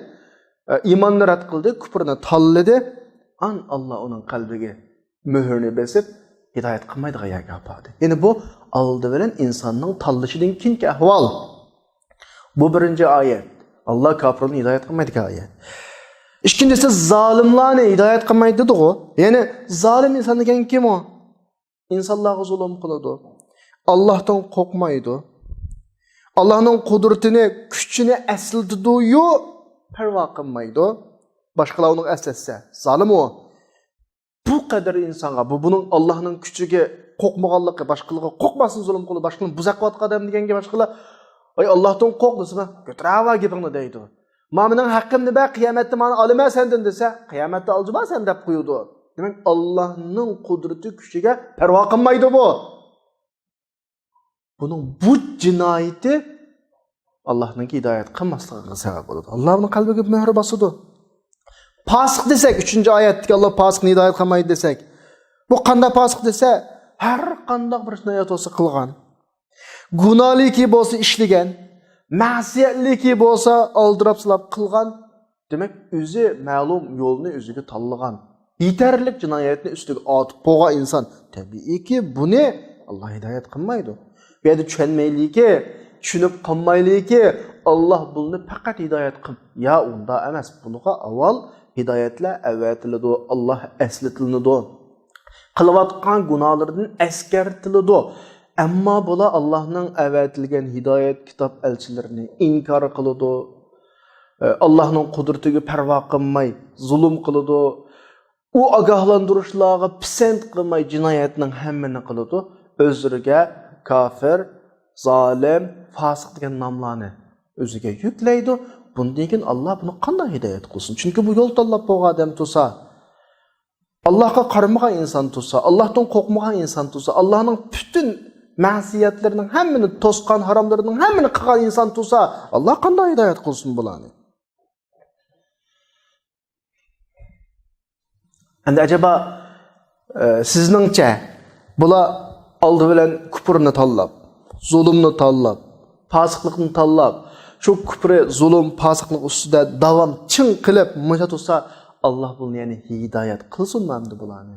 ئە، ئىماننى رەت قىلدى، كۇپرنى تاللىدى. ئان ئاللا ئۇنىڭ قەلبىگە مۆھۈرنى بېسىپ، ھىدايەت قىلمايدىغان يەرگە ئاپاردى. يەنى بۇ ئالدى بىلەن ئىنساننىڭ تاللىشىدىن كېيىنكى ئەھۋال. بۇ بىرىنچى ئايەت. ئاللا كاپىرنى ھىدايەت قىلمايدىغان ئايەت. ئىككىنچىسى، زالىملارنى ھىدايەت قىلمايدۇ دېدىغۇ. يەنى زالىم ئىنسان دېگەن كىم ئۇ؟ ئىنسانلارغا زۇلۇم قىلىدۇ. ئاللاھتىن قورقمايدۇ. ئاللاھنىڭ قۇدرىتىنى، كۈچىنى ئەسلىتىدۇ-يۇ، پەرۋا قىلمايدۇ. باشقىلار ئۇنىڭغا ئەسلەتسە، زالىم ئۇ. بۇ قەدەر ئىنسانغا، بۇ، بۇنىڭ ئاللاھنىڭ كۈچىگە قورقمىغانلىقى، باشقىلارغا قورقماستىن زۇلۇم قىلىدۇ، باشقىلارنى بۇزۇق قىلىۋاتقان ئادەم دېگەنگە باشقىلار، ۋاي، ئاللاھتىن قورق دېسە، كۆتۈرەۋا گېپىڭنى دەيدۇ. ما مېنىڭ ھەققىمنى بەر، قىيامەتتە مانا ئالىمەن سەندىن دېسە، قىيامەتتە ئالجىما سەن دەپ قويىدۇ. دېمەك، ئاللاھنىڭ قۇدرىتى، كۈچىگە پەرۋا قىلمايدۇ بۇ. بۇنىڭ بۇ جىنايىتى ئاللاھنىڭكى ھىدايەت قىلماسلىقىغا سەۋەب بولىدۇ. ئاللا بۇنىڭ قەلبىگە مۆھۈر باسىدۇ. پاسىق دېسەك، ئۈچىنچى ئايەتتىكى ئاللا پاسىقنى ھىدايەت قىلمايدۇ دېسەك، بۇ قانداق پاسىق دېسە، ھەر قانداق بىر جىنايەت بولسا قىلغان، گۇناھلىكى بولسا ئىشلىگەن، مەسىيەتلىكى بولسا ئالدىراپ سىلاپ قىلغان، دېمەك، ئۆزى مەلۇم يولنى ئۆزىگە تاللىغان، يېتەرلىك جىنايەتنى ئۈستىگە ئارتىپ قويغان ئىنسان، تەبىئىيكى، بۇنى ئاللا ھىدايەت قىلمايدۇ. بۇ يەردە چۈشەنمەيلىكى، چۈشىنىپ قالمايلىكى، ئاللا بۇنى پەقەت ھىدايەت قىل. يا، ئۇنداق ئەمەس. بۇنىڭغا ئاۋۋال ھىدايەتلەر ئەۋەتىلىدۇ، ئاللا ئەسلىتىلىدۇ. قىلىۋاتقان گۇناھلىرىدىن ئەسكەرتىلىدۇ. ئەمما بۇلار ئاللانىڭ ئەۋەتىلگەن ھىدايەت، كىتاب، ئەلچىلىرىنى ئىنكار قىلىدۇ. ئاللانىڭ قۇدرىتىگە پەرۋا قىلماي زۇلۇم قىلىدۇ. ئۇ ئاگاھلاندۇرۇشلارغا پىسەنت قىلماي جىنايەتنىڭ ھەممىنى قىلىدۇ. ئۆزلىرىگە كافىر، زالىم، فاسىق دېگەن ناملارنى ئۆزىگە يۈكلەيدۇ. بۇندىن كېيىن ئاللا بۇنى قانداق ھىدايەت قىلسۇن؟ چۈنكى بۇ يول تاللاپ بولغان ئادەم تۇرسا، ئاللاغا قارىمىغان ئىنسان تۇرسا، ئاللادىن قورقمىغان ئىنسان تۇرسا، ئاللانىڭ پۈتۈن مەسىيەتلىرىنىڭ ھەممىنى توسقان، ھاراملىرىنىڭ ھەممىنى قىلغان ئىنسان تۇرسا، ئاللا قانداق ھىدايەت قىلسۇن بۇلارنى؟ ئەمدى ئەجەبا، ئە، سىزنىڭچە، بۇلار ئالدى بىلەن كۇپۇرنى تاللاپ، زۇلۇمنى تاللاپ، پاسىقلىقنى تاللاپ، شۇ كۇپرى، زۇلۇم، پاسىقلىق ئۈستىدە داۋام چىڭ قىلىپ مۇشۇ تۇرسا، ئاللا بۇلارنى يەنە ھىدايەت قىلسۇنمۇ ئەمدى بۇلارنى؟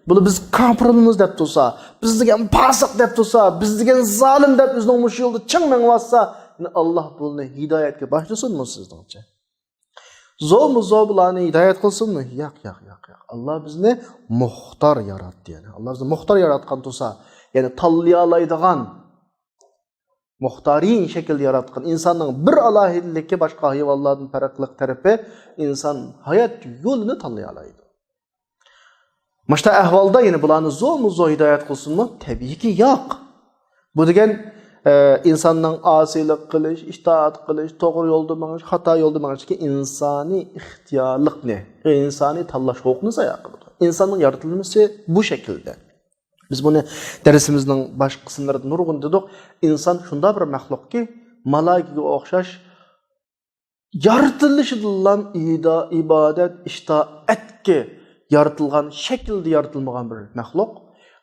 بۇلار بىز كاپىرمىز دەپ تۇرسا، بىز دېگەن پاسىق دەپ تۇرسا، بىز دېگەن زالىم دەپ ئۆزىنىڭ مۇشۇ يولدا چىڭ مېڭىۋاتسا، يەنە ئاللا بۇلارنى ھىدايەتكە باشلىسۇنمۇ سىزنىڭچە؟ زورمۇ زور بۇلارنى ھىدايەت قىلسۇنمۇ؟ ياق، ياق، ياق، ياق. ئاللا بىزنى مۇختار ياراتتى، يەنى. ئاللا بىزنى مۇختار ياراتقان تۇرسا، يەنى تاللىيالايدىغان، مۇختارىي شەكىلدە ياراتقان، ئىنساننىڭ بىر ئالاھىدىلىكى باشقا ھايۋانلاردىن پەرقلىق تەرىپى، ئىنسان ھايات يولىنى تاللىيالايدۇ. مۇشۇنداق ئەھۋالدا يەنە بۇلارنى زورمۇ زور ھىدايەت قىلسۇنمۇ؟ تەبىئىيكى ياق. بۇ دېگەن، ئە، ئىنساننىڭ ئاسىيلىق قىلىش، ئىتائەت قىلىش، توغرا يولدا مېڭىش، خاتا يولدا مېڭىشتىكى ئىنسانىي ئىختىيارلىقنى، ئىنسانىي تاللاش ھوقۇقىنى زايا قىلىدۇ. ئىنساننىڭ يارىتىلمىسى بۇ شەكىلدە. بىز بۇنى دەرسىمىزنىڭ باشقا قىسىملىرىدا نۇرغۇن دېدۇق. ئىنسان شۇنداق بىر مەخلۇقكى، مالائىكىگە ئوخشاش يارىتىلىشىدىنلا ئىدا-، ئىبادەت، ئىتائەتكە يارىتىلغان شەكىلدە يارىتىلمىغان بىر مەخلۇق.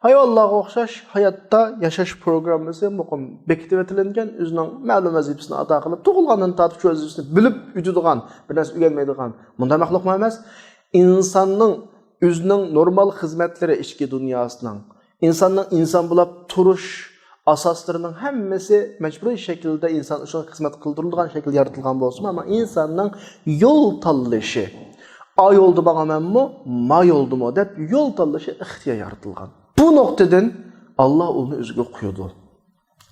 ھايۋانلارغا ئوخشاش ھاياتتا ياشاش پروگراممىسى مۇقىم بېكىتىۋېتىلىنگەن، ئۆزىنىڭ مەلۇم ۋەزىپىسىنى ئادا قىلىپ، تۇغۇلغاندىن تارتىپ شۇ ۋەزىپىسىنى بىلىپ ئۆتىدىغان، بىر نەرسە ئۆگەنمەيدىغان مۇنداق مەخلۇقمۇ ئەمەس. ئىنساننىڭ ئۆزىنىڭ نورمال خىزمەتلىرى ئىچكى دۇنياسىنىڭ، ئىنساننىڭ ئىنسان بولاپ تۇرۇش ئاساسلىرىنىڭ ھەممىسى مەجبۇرىي شەكىلدە ئىنسان ئۈچۈن خىزمەت قىلدۇرۇلىدىغان شەكىلدە يارىتىلغان بولسىمۇ، ئەمما ئىنساننىڭ يول تاللىشى، ئا يولدا ماڭىمەنمۇ، ما يولدىمۇ دەپ يول تاللىشى ئىختىيار يارىتىلغان. بۇ نۇقتىدىن ئاللا ئۇنى ئۆزىگە قويىدۇ.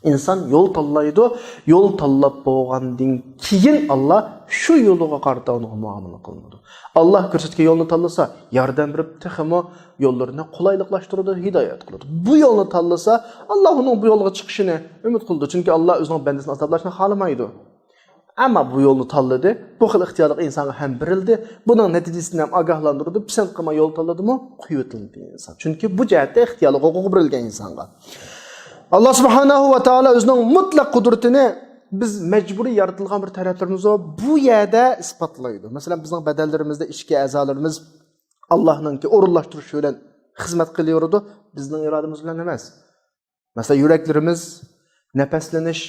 ئىنسان يول تاللايدۇ، يول تاللاپ بولغاندىن كېيىن ئاللا شۇ يولىغا قارىتا ئۇنىڭغا مۇئامىلە قىلىنىدۇ. ئاللا كۆرسەتكەن يولنى تاللىسا، ياردەم بېرىپ تېخىمۇ يوللىرىنى قولايلىقلاشتۇرىدۇ، ھىدايەت قىلىدۇ. بۇ يولنى تاللىسا، ئاللا ئۇنىڭ بۇ يولغا چىقىشىنى ئۈمىد قىلىدۇ. چۈنكى ئاللا ئۆزىنىڭ بەندىسىنى ئازابلاشنى خالىمايدۇ. ئەمما بۇ يولنى تاللىدى. بۇ خىل ئىختىيارلىق ئىنسانغا ھەم بېرىلدى. بۇنىڭ نەتىجىسىنى ھەم ئاگاھلاندۇرىدۇ. پىسەنت قىلماي يول تاللىدىمۇ، قويۇۋېتىلدى ئىنسان. چۈنكى بۇ جەھەتتە ئىختىيارلىق ھوقۇقى بېرىلگەن ئىنسانغا. ئاللا سۇبھانەھۇ ۋە تائالا ئۆزىنىڭ مۇتلەق قۇدرىتىنى بىز مەجبۇرىي يارىتىلغان بىر تەرەپلىرىمىز بار، بۇ يەردە ئىسپاتلايدۇ. مەسىلەن، بىزنىڭ بەدەنلىرىمىزدە ئىچكى ئەزالىرىمىز ئاللانىڭكى ئورۇنلاشتۇرۇشى بىلەن خىزمەت قىلىۋېرىدۇ، بىزنىڭ ئىرادىمىز بىلەن ئەمەس. مەسىلەن، يۈرەكلىرىمىز، نەپەسلىنىش،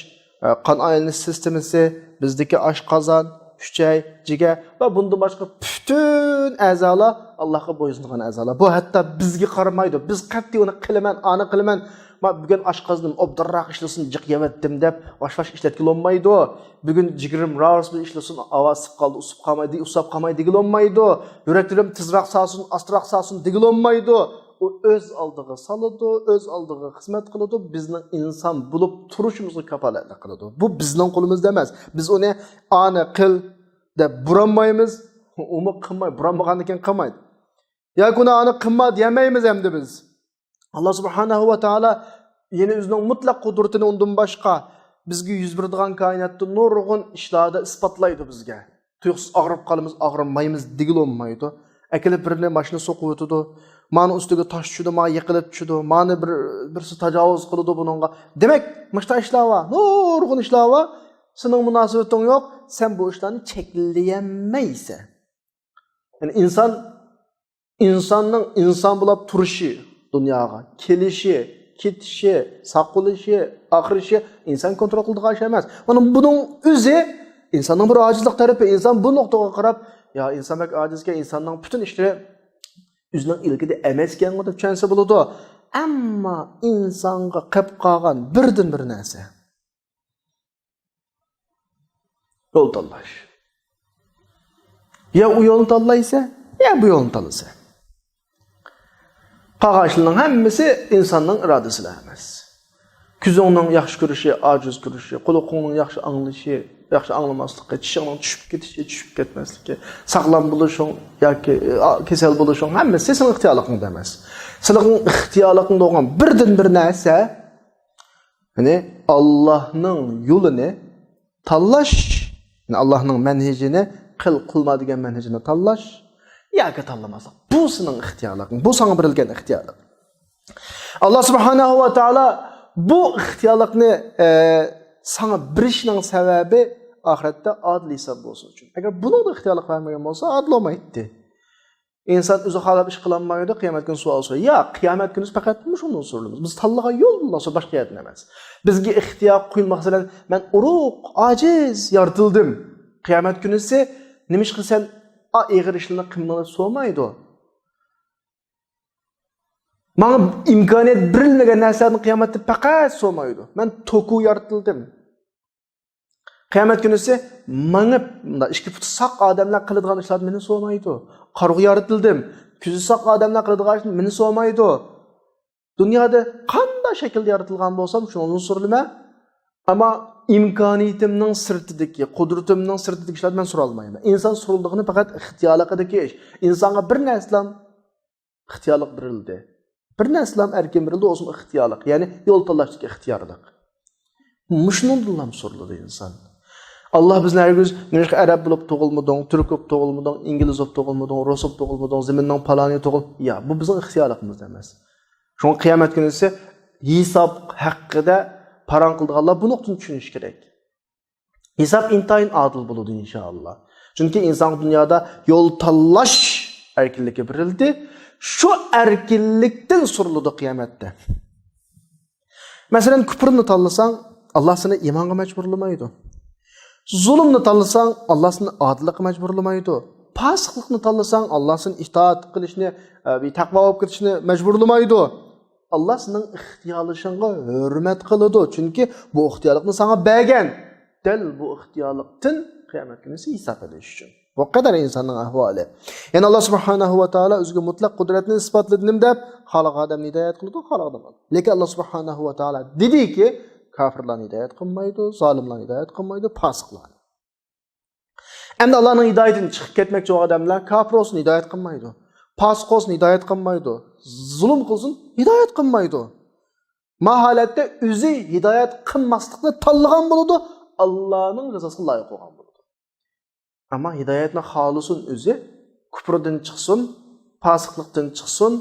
ئە، قان ئايلىنىش سىستېمىسى، بىزدىكى ئاشقازان، ئۈچەي، جىگەر ۋە بۇندىن باشقا پۈتۈن ئەزالار ئاللاھقا بويسۇنغان ئەزالار. بۇ ھەتتا بىزگە قارىمايدۇ. بىز قەتئىي ئۇنى قىلىمەن، ئانى قىلىمەن. ما، بۈگۈن ئاشقازىنىم ئوبدانراق ئىشلىسۇن، جىق يەۋەتتىم دەپ، ۋاش-ۋاش ئىشلەتكىلى بولمايدۇ. بۈگۈن جىگىرىم راۋۇرۇس بىلەن ئىشلىسۇن، ئاۋاز سىپ قالدى، ئۇسۇپ قالماي، ئۇسساپ قالماي دېگىلى بولمايدۇ. يۈرەكلىرىم تېزراق سالسۇن، ئاستىراق سالسۇن دېگىلى بولمايدۇ. ئۇ ئۆز ئالدىغا سالىدۇ، ئۆز ئالدىغا خىزمەت قىلىدۇ، بىزنىڭ ئىنسان بولۇپ تۇرۇشىمىزغا كاپالەتلىك قىلىدۇ. بۇ بىزنىڭ قولىمىزدا ئەمەس. بىز ئۇنى ئانى قىل دەپ بۇرامايمىز. ئۇمۇ قىلماي، بۇرامىغاندىكىن قىلمايدۇ. ياكى ئۇنى ئانى قىلما دېيەلمەيمىز ئەمدى بىز. ئاللا سۇبھانەھۇ ۋە تائالا يەنە ئۆزىنىڭ مۇتلەق قۇدرىتىنى ئۇندىن باشقا بىزگە يۈز بېرىدىغان كائىناتتا نۇرغۇن ئىشلاردا ئىسپاتلايدۇ بىزگە. تۇيۇقسىز ئاغرىپ قالىمىز، ئاغرىمايمىز دېگىلى بولمايدۇ. ئەكېلىپ بىرىنى ماشىنا سوقۇۋېتىدۇ. مانى ئۈستىگە تاش چۈشىدۇ، مانا يىقىلىپ چۈشىدۇ. مانى بىر، بىرسى تاجاۋۇز قىلىدۇ بۇنىڭغا. دېمەك، مۇشۇنداق ئىشلار بار. نۇرغۇن ئىشلار بار. سېنىڭ مۇناسىۋىتىڭ يوق. سەن بۇ ئىشلارنى چەكلىيەلمەيسەن. يەنى ئىنسان، ئىنساننىڭ ئىنسان بولاپ تۇرۇشى، دۇنياغا كېلىشى، كېتىشى، ساقلىشى، ئاخىرلىشى ئىنسان كونترول قىلىدىغان ئىش ئەمەس. مانا بۇنىڭ ئۆزى ئىنساننىڭ بىر ئاجىزلىق تەرىپى. ئىنسان بۇ نۇقتىغا قاراپ، يا ئىنسان بەك ئاجىزكەن، ئىنساننىڭ پۈتۈن ئىشلىرى ئۆزىنىڭ ئىلكىدە ئەمەسكەنغۇ دەپ چۈشەنسە بولىدۇ. ئەمما ئىنسانغا قېلىپ قالغان بىردىنبىر نەرسە يول تاللاش. يا ئۇ يولنى تاللايسەن، يا بۇ يولنى تاللىسەن. قالغان ئىشلارنىڭ ھەممىسى ئىنساننىڭ ئىرادىسىدە ئەمەس. كۆزۈڭنىڭ ياخشى كۆرۈشى، ئاجىز كۆرۈشى، قۇلىقىڭنىڭ ياخشى ئاڭلىشى، ياخشى ئاڭلىماسلىقى، چىشىڭنىڭ چۈشۈپ كېتىشى، چۈشۈپ كەتمەسلىكى، ساغلام بولۇشۇڭ ياكى، ئا، كېسەل بولۇشۇڭ ھەممىسى سېنىڭ ئىختىيارلىقىڭدا ئەمەس. سېنىڭ ئىختىيارلىقىڭدا بولغان بىردىنبىر نەرسە، يەنى ئاللاھنىڭ يولىنى تاللاش، يەنى ئاللاھنىڭ مەنھىجىنى، قىل، قىلما دېگەن مەنھىجىنى تاللاش ياكى تاللىماسلىق. بۇ سېنىڭ ئىختىيارلىقىڭ، بۇ ساڭا بېرىلگەن ئىختىيارلىق. ئاللا سۇبھانەھۇ ۋە تائالا بۇ ئىختىيارلىقنى، ئە، ساڭا بېرىشنىڭ سەۋەبى ئاخىرەتتە ئادىل ھېساب بولسۇن ئۈچۈن. ئەگەر بۇنىڭدا ئىختىيارلىق بەرمىگەن بولسا، ئادىل بولمايتتى. ئىنسان ئۆزى خالاپ ئىش قىلالمايدۇ، قىيامەت كۈنى سوئال سورايدۇ. ياق، قىيامەت كۈنى پەقەت مۇشۇندىن سورىلىمىز. بىز تاللىغان يولدىن سورايدۇ، باشقا يەردىن ئەمەس. بىزگە ئىختىيار قويۇلمىغان، مەسىلەن، مەن ئورۇق، ئاجىز يارىتىلدىم. قىيامەت كۈنىسى نېمە ئىش قىلسەن، ئا، ئېغىر ئىشلارنى قىلمىغىن دەپ سورىمايدۇ. ماڭا ئىمكانىيەت بېرىلمىگەن نەرسىلەردىن قىيامەتتە پەقەت سورىمايدۇ. مەن توكۇ يارىتىلدىم. قىيامەت كۈنىسى مېڭىپ، مۇنداق ئىككى پۇتى ساق ئادەملەر قىلىدىغان ئىشلارنى مېنى سورىمايدۇ. قارىغۇ يارىتىلدىم، كۆزى ساق ئادەملەر قىلىدىغان ئىشنى مېنى سورىمايدۇ. دۇنيادا قانداق شەكىلدە يارىتىلغان بولسام، شۇنىڭدىن سورىلىمەن. ئەمما ئىمكانىيىتىمنىڭ سىرتىدىكى، قۇدرىتىمنىڭ سىرتىدىكى ئىشلارنى مەن سورالمايمەن. ئىنسان سورىلىدىغىنى پەقەت ئىختىيارلىقىدىكى ئىش. ئىنسانغا بىر نەرسىلەم ئىختىيارلىق بېرىلدى. بىر نەرسىلەم ئەركىن بېرىلدى، ئۇمۇ ئىختىيارلىق. يەنى يول تاللاشتىكى ئىختىيارلىق. مۇشۇنىڭدىنلا سورىلىدۇ ئىنسان. ئاللا بىزنى ھەرگىز، نېمىشقا ئەرەب بولۇپ تۇغۇلمىدىڭ، تۈرك بولۇپ تۇغۇلمىدىڭ، ئىنگلىز بولۇپ تۇغۇلمىدىڭ، رۇس بولۇپ تۇغۇلمىدىڭ، زېمىننىڭ پالانى تۇغۇل-، يا، بۇ بىزنىڭ ئىختىيارلىقىمىزدا ئەمەس. شۇڭا قىيامەت كۈنىسى ھېساب ھەققىدە پاراڭ قىلىدىغانلار بۇ نۇقتىنى چۈشىنىشى كېرەك. ھېساب ئىنتايىن ئادىل بولىدۇ، ئىنشائاللا. چۈنكى ئىنسانغا دۇنيادا يول تاللاش ئەركىنلىكى بېرىلدى. شۇ ئەركىنلىكتىن سورىلىدۇ قىيامەتتە. مەسىلەن، كۇپۇرنى تاللىساڭ، ئاللا سېنى ئىمانغا مەجبۇرلىمايدۇ. زۇلۇمنى تاللىساڭ، ئاللا سېنى ئادىللىققا مەجبۇرلىمايدۇ. پاسىقلىقنى تاللىساڭ، ئاللا سېنى ئىتائەت قىلىشنى، ئە، بىر تەقۋا بولۇپ كېتىشنى مەجبۇرلىمايدۇ. ئاللا سېنىڭ ئىختىيارلىشىڭغا ھۆرمەت قىلىدۇ، چۈنكى بۇ ئىختىيارلىقنى ساڭا بەرگەن. دەل بۇ ئىختىيارلىقتىن قىيامەت كۈنىسى ھېساب ئېلىش ئۈچۈن. بۇ قەدەر ئىنساننىڭ ئەھۋالى. يەنە ئاللا سۇبھانەھۇ ۋە تائالا ئۆزىگە مۇتلەق قۇدرەتنى ئىسپاتلىدى، نېمە دەپ؟ خالىغان ئادەمنى ھىدايەت قىلىدۇ، خالىغان ئادەمنى. لېكىن ئاللا سۇبھانەھۇ ۋە تائالا دېدىكى، كاپىرلارنى ھىدايەت قىلمايدۇ، زالىملارنى ھىدايەت قىلمايدۇ، پاسىقلارنى. ئەمدى ئاللانىڭ ھىدايىتىدىن چىقىپ كەتمەكچى بولغان ئادەملەر كاپىر بولسۇن، ھىدايەت قىلمايدۇ. پاسىق بولسۇن، ھىدايەت قىلمايدۇ. زۇلۇم قىلسۇن، ھىدايەت قىلمايدۇ. ما ھالەتتە ئۆزى ھىدايەت قىلماسلىقنى تاللىغان بولىدۇ، ئاللانىڭ رىزاسىغا لايىق بولغان بولىدۇ. ئەمما ھىدايەتنى خالىسۇن ئۆزى، كۇپۇردىن چىقسۇن، پاسىقلىقتىن چىقسۇن،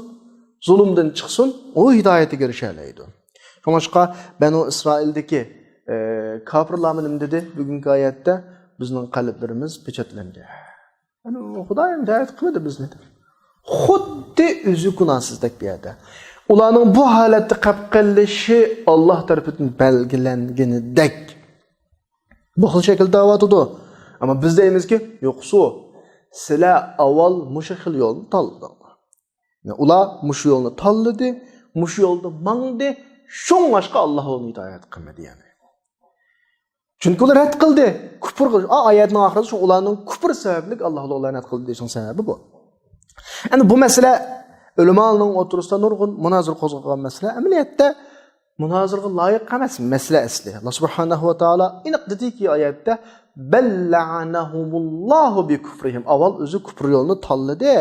زۇلۇمدىن چىقسۇن، ئۇ ھىدايەتكە ئېرىشەلەيدۇ. شۇڭلاشقا بەنۇ ئىسرائىلدىكى، ئە، كاپىرلارمۇ نېمە دېدى؟ بۈگۈنكى ئايەتتە بىزنىڭ قەلبلىرىمىز پېچەتلەندى. يەنى خۇدايىم ھىدايەت قىلمىدى بىزنى دەپ. خۇددى ئۆزى گۇناھسىزدەك بۇ يەردە. ئۇلارنىڭ بۇ ھالەتتە قېلىپ قېلىشى ئاللا تەرىپىدىن بەلگىلەنگىنىدەك. بۇ خىل شەكىلدە دەۋاتىدۇ. ئەمما بىز دەيمىزكى، يوقسۇ، سىلەر ئاۋۋال مۇشۇ خىل يولنى تاللىدىڭلار. يەنى ئۇلار مۇشۇ يولنى تاللىدى، مۇشۇ يولدا ماڭدى، شۇڭلاشقا ئاللا ئۇنى ھىدايەت قىلمىدى يەنى. چۈنكى ئۇلار رەت قىلدى. كۇپۇر قىلدى. ئا، ئايەتنىڭ ئاخىرىدا شۇ ئۇلارنىڭ كۇپۇر سەۋەبلىك ئاللا ئۇلارنى لەنەت قىلدى دېيىشنىڭ سەۋەبى بۇ. ئەمدى بۇ مەسىلە ئۆلىمالارنىڭ ئوتتۇرىسىدا نۇرغۇن مۇنازىرە قوزغىغان مەسىلە. ئەمەلىيەتتە مۇنازىرىغا لايىق ئەمەس مەسىلە ئەسلى. ئاللا سۇبھانەھۇ ۋە تائالا ئېنىق دېدىكى ئايەتتە، بەل لەئەنەھۇمۇللاھۇ بىكۇفرىھىم. ئاۋۋال ئۆزى كۇپۇر يولىنى تاللىدى.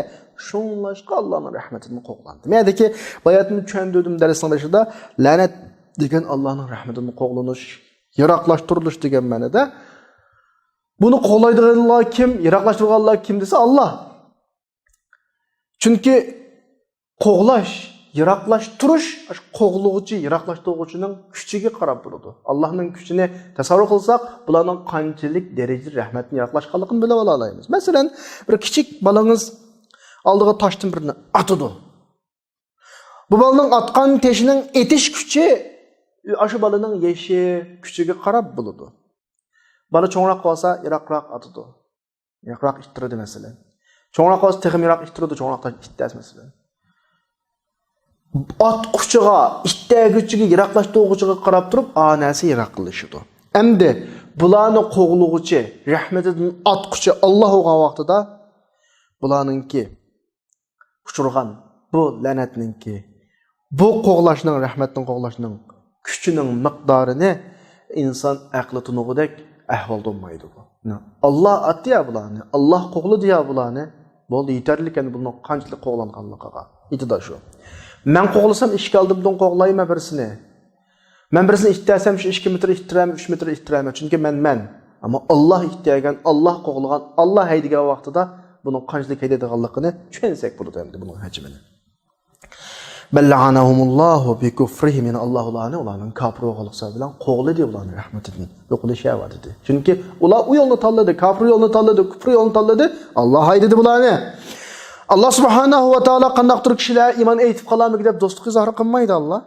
شۇڭلاشقا ئاللانىڭ رەھمىتىدىن قوغلاندى. مەن دېدىكى، باياتىن چۈشەندۈردۈم دەرسنىڭ بېشىدا، لەنەت دېگەن ئاللانىڭ رەھمىتىدىن قوغلىنىش، يىراقلاشتۇرۇلۇش دېگەن مەنىدە. بۇنى قوغلايدىغانلار كىم، يىراقلاشتۇرغانلار كىم دېسە، ئاللا. چۈنكى قوغلاش، يىراقلاشتۇرۇش، ئاشۇ قوغلىغۇچى، يىراقلاشتۇرغۇچىنىڭ كۈچىگە قاراپ بولىدۇ. ئاللانىڭ كۈچىنى تەسەۋۋۇر قىلساق، بۇلارنىڭ قانچىلىك دەرىجىدە رەھمەتتىن يىراقلاشقانلىقىنى بىلىپ ئالالايمىز. مەسىلەن، بىر كىچىك بالىڭىز ئالدىغا تاشتىن بىرنى ئاتىدۇ. بۇ بالىنىڭ ئاتقان تېشىنىڭ ئېتىش كۈچى ئاشۇ بالىنىڭ يېشى، كۈچىگە قاراپ بولىدۇ. بالا چوڭراق بولسا، يىراقراق ئاتىدۇ. يىراقراق ئىتتىرىدۇ، مەسىلەن. چوڭراق بولسا، تېخىمۇ يىراق ئىتتىرىدۇ، چوڭراق تاش ئىتتەس، مەسىلەن. ئاتقۇچىغا، ئىتتەگۈچىگە، يىراقلاشتۇرغۇچىغا قاراپ تۇرۇپ، ئا نەرسە يىراقلىشىدۇ. ئەمدى بۇلارنى قوغلىغۇچى، رەھمىتىدىن ئاتقۇچى ئاللا بولغان ۋاقتىدا، بۇلارنىڭكى ئۇچرىغان بۇ لەنەتنىڭكى، بۇ قوغلاشنىڭ، رەھمەتنىڭ قوغلاشنىڭ كۈچىنىڭ مىقدارىنى ئىنسان ئەقلى تونۇغۇدەك ئەھۋالدا بولمايدۇ بۇ. ئاللا ئاتتى يا بۇلارنى، ئاللا قوغلىدى يا بۇلارنى، بولدى، يېتەرلىك، ئەمدى بۇنىڭ قانچىلىك قوغلانغانلىقىغا. ئېيتىدۇ شۇ. مەن قوغلىسام، ئىشىك ئالدىمدىن قوغلايمەن بىرسىنى. مەن بىرسىنى ئىتتەرسەم، شۇ ئىككى مېتىر ئىتتىرەمەن، ئۈچ مېتىر ئىتتىرەمەن. چۈنكى مەن، مەن. ئەمما ئاللا ئىتتەرگەن، ئاللا قوغلىغان، ئاللا ھەيدىگەن ۋاقتىدا بۇنىڭ قانچىلىك ھەيدەيدىغانلىقىنى چۈشەنسەك بولىدۇ ئەمدى بۇنىڭ ھەجمىنى. بل لعنهم الله بكفرهم، يەنى ئاللا ئۇلارنى ئۇلارنىڭ كاپىر بولغانلىقى سەۋەبى بىلەن قوغلىدى ئۇلارنى رەھمىتىدىن، يوقىلىشى دېدى. چۈنكى ئۇلار ئۇ يولنى تاللىدى، كاپىر يولنى تاللىدى، كۇپر يولنى تاللىدى. ئاللا ھەيدىدى بۇلارنى. ئاللا سۇبھانەھۇ ۋە تائالا قانداقتۇر كىشىلەر ئىمان ئېيتىپ قالامىكىن دەپ دوستلۇق ئىزھار قىلمايدۇ ئاللا.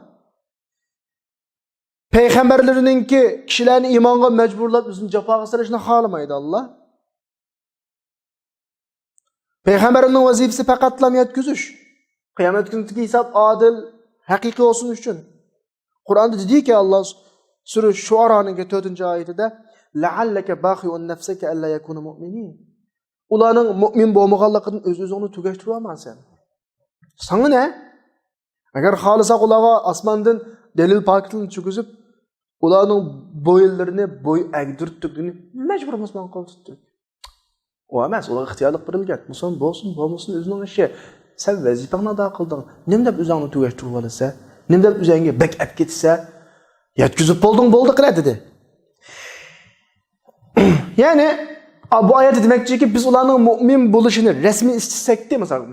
پەيغەمبەرلىرىنىڭكى كىشىلەرنى ئىمانغا مەجبۇرلاپ ئۆزىنى جاپاغا سېلىشنى خالىمايدۇ ئاللا. پەيغەمبەرنىڭ ۋەزىپىسى پەقەتلا يەتكۈزۈش. قىيامەت كۈنىدىكى ھېساب ئادىل، ھەقىقىي بولسۇن ئۈچۈن. قۇرئاندا دېدىكى ئاللا سۈرە شۇئارانىڭ تۆتىنچى ئايىتىدە، لعلك باخع نفسك ألا يكونوا مؤمنين. ئۇلارنىڭ مۇئمىن بولمىغانلىقىدىن ئۆز-ئۆزۈڭنى تۈگەشتۈرۈۋالما سەن. ساڭا نە؟ ئەگەر خالىساق ئۇلارغا ئاسماندىن دەلىل پاكىتلارنى چۈشۈرگۈزۈپ، ئۇلارنىڭ بويۇنلىرىنى بوي ئەگدۈرتتۇق، مەجبۇر مۇسۇلمان قىلىپ تۇتتۇق. ئۇ ئەمەس، ئۇلارغا ئىختىيارلىق بېرىلگەن. مۇسۇلمان بولسۇن، بولمىسۇن، ئۆزىنىڭ ئىشى. سەن ۋەزىپەڭنى ئادا قىلدىڭ. نېمە دەپ ئۆزۈڭنى تۈگەشتۈرۈۋالىسەن؟ نېمە دەپ ئۆزۈڭگە بەك ئەپ كېتىسەن؟ يەتكۈزۈپ بولدۇڭ، بولدى، قىلە، دېدى. يەنى، ئا، بۇ ئايەتتە دېمەكچىكى، بىز ئۇلارنىڭ مۇئمىن بولۇشىنى رەسمىي ئىستىسەكتى، مىسال،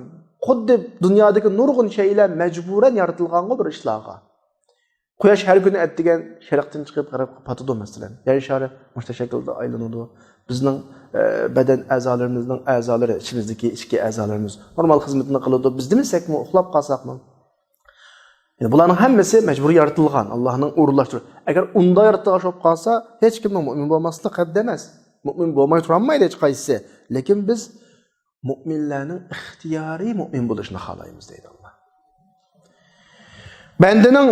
خۇددى دۇنيادىكى نۇرغۇن شەيئىلەر مەجبۇرەن يارىتىلغانغۇ بىر ئىشلارغا. قۇياش ھەر كۈنى ئەتىگەن شەرقتىن چىقىپ غەربكە پاتىدۇ، مەسىلەن. يەر شارى مۇشۇنداق شەكىلدە ئايلىنىدۇ. بىزنىڭ، ئە، بەدەن ئەزالىرىمىزنىڭ ئەزالىرى، ئىچىمىزدىكى ئىچكى ئەزالىرىمىز نورمال خىزمىتىنى قىلىدۇ. بىز دېمىسەكمۇ، ئۇخلاپ قالساقمۇ. يەنى بۇلارنىڭ ھەممىسى مەجبۇرىي يارىتىلغان، ئاللانىڭ ئورۇنلاشتۇرۇشى. ئەگەر ئۇنداق يارىتىلغان بولۇپ قالسا، ھېچكىمنىڭ مۇئمىن بولماسلىقى قەتئىي ئەمەس. مۇئمىن بولماي تۇرالمايدۇ ھېچقايسىسى. لېكىن بىز مۇئمىنلەرنىڭ ئىختىيارىي مۇئمىن بولۇشىنى خالايمىز، دەيدۇ ئاللا. بەندىنىڭ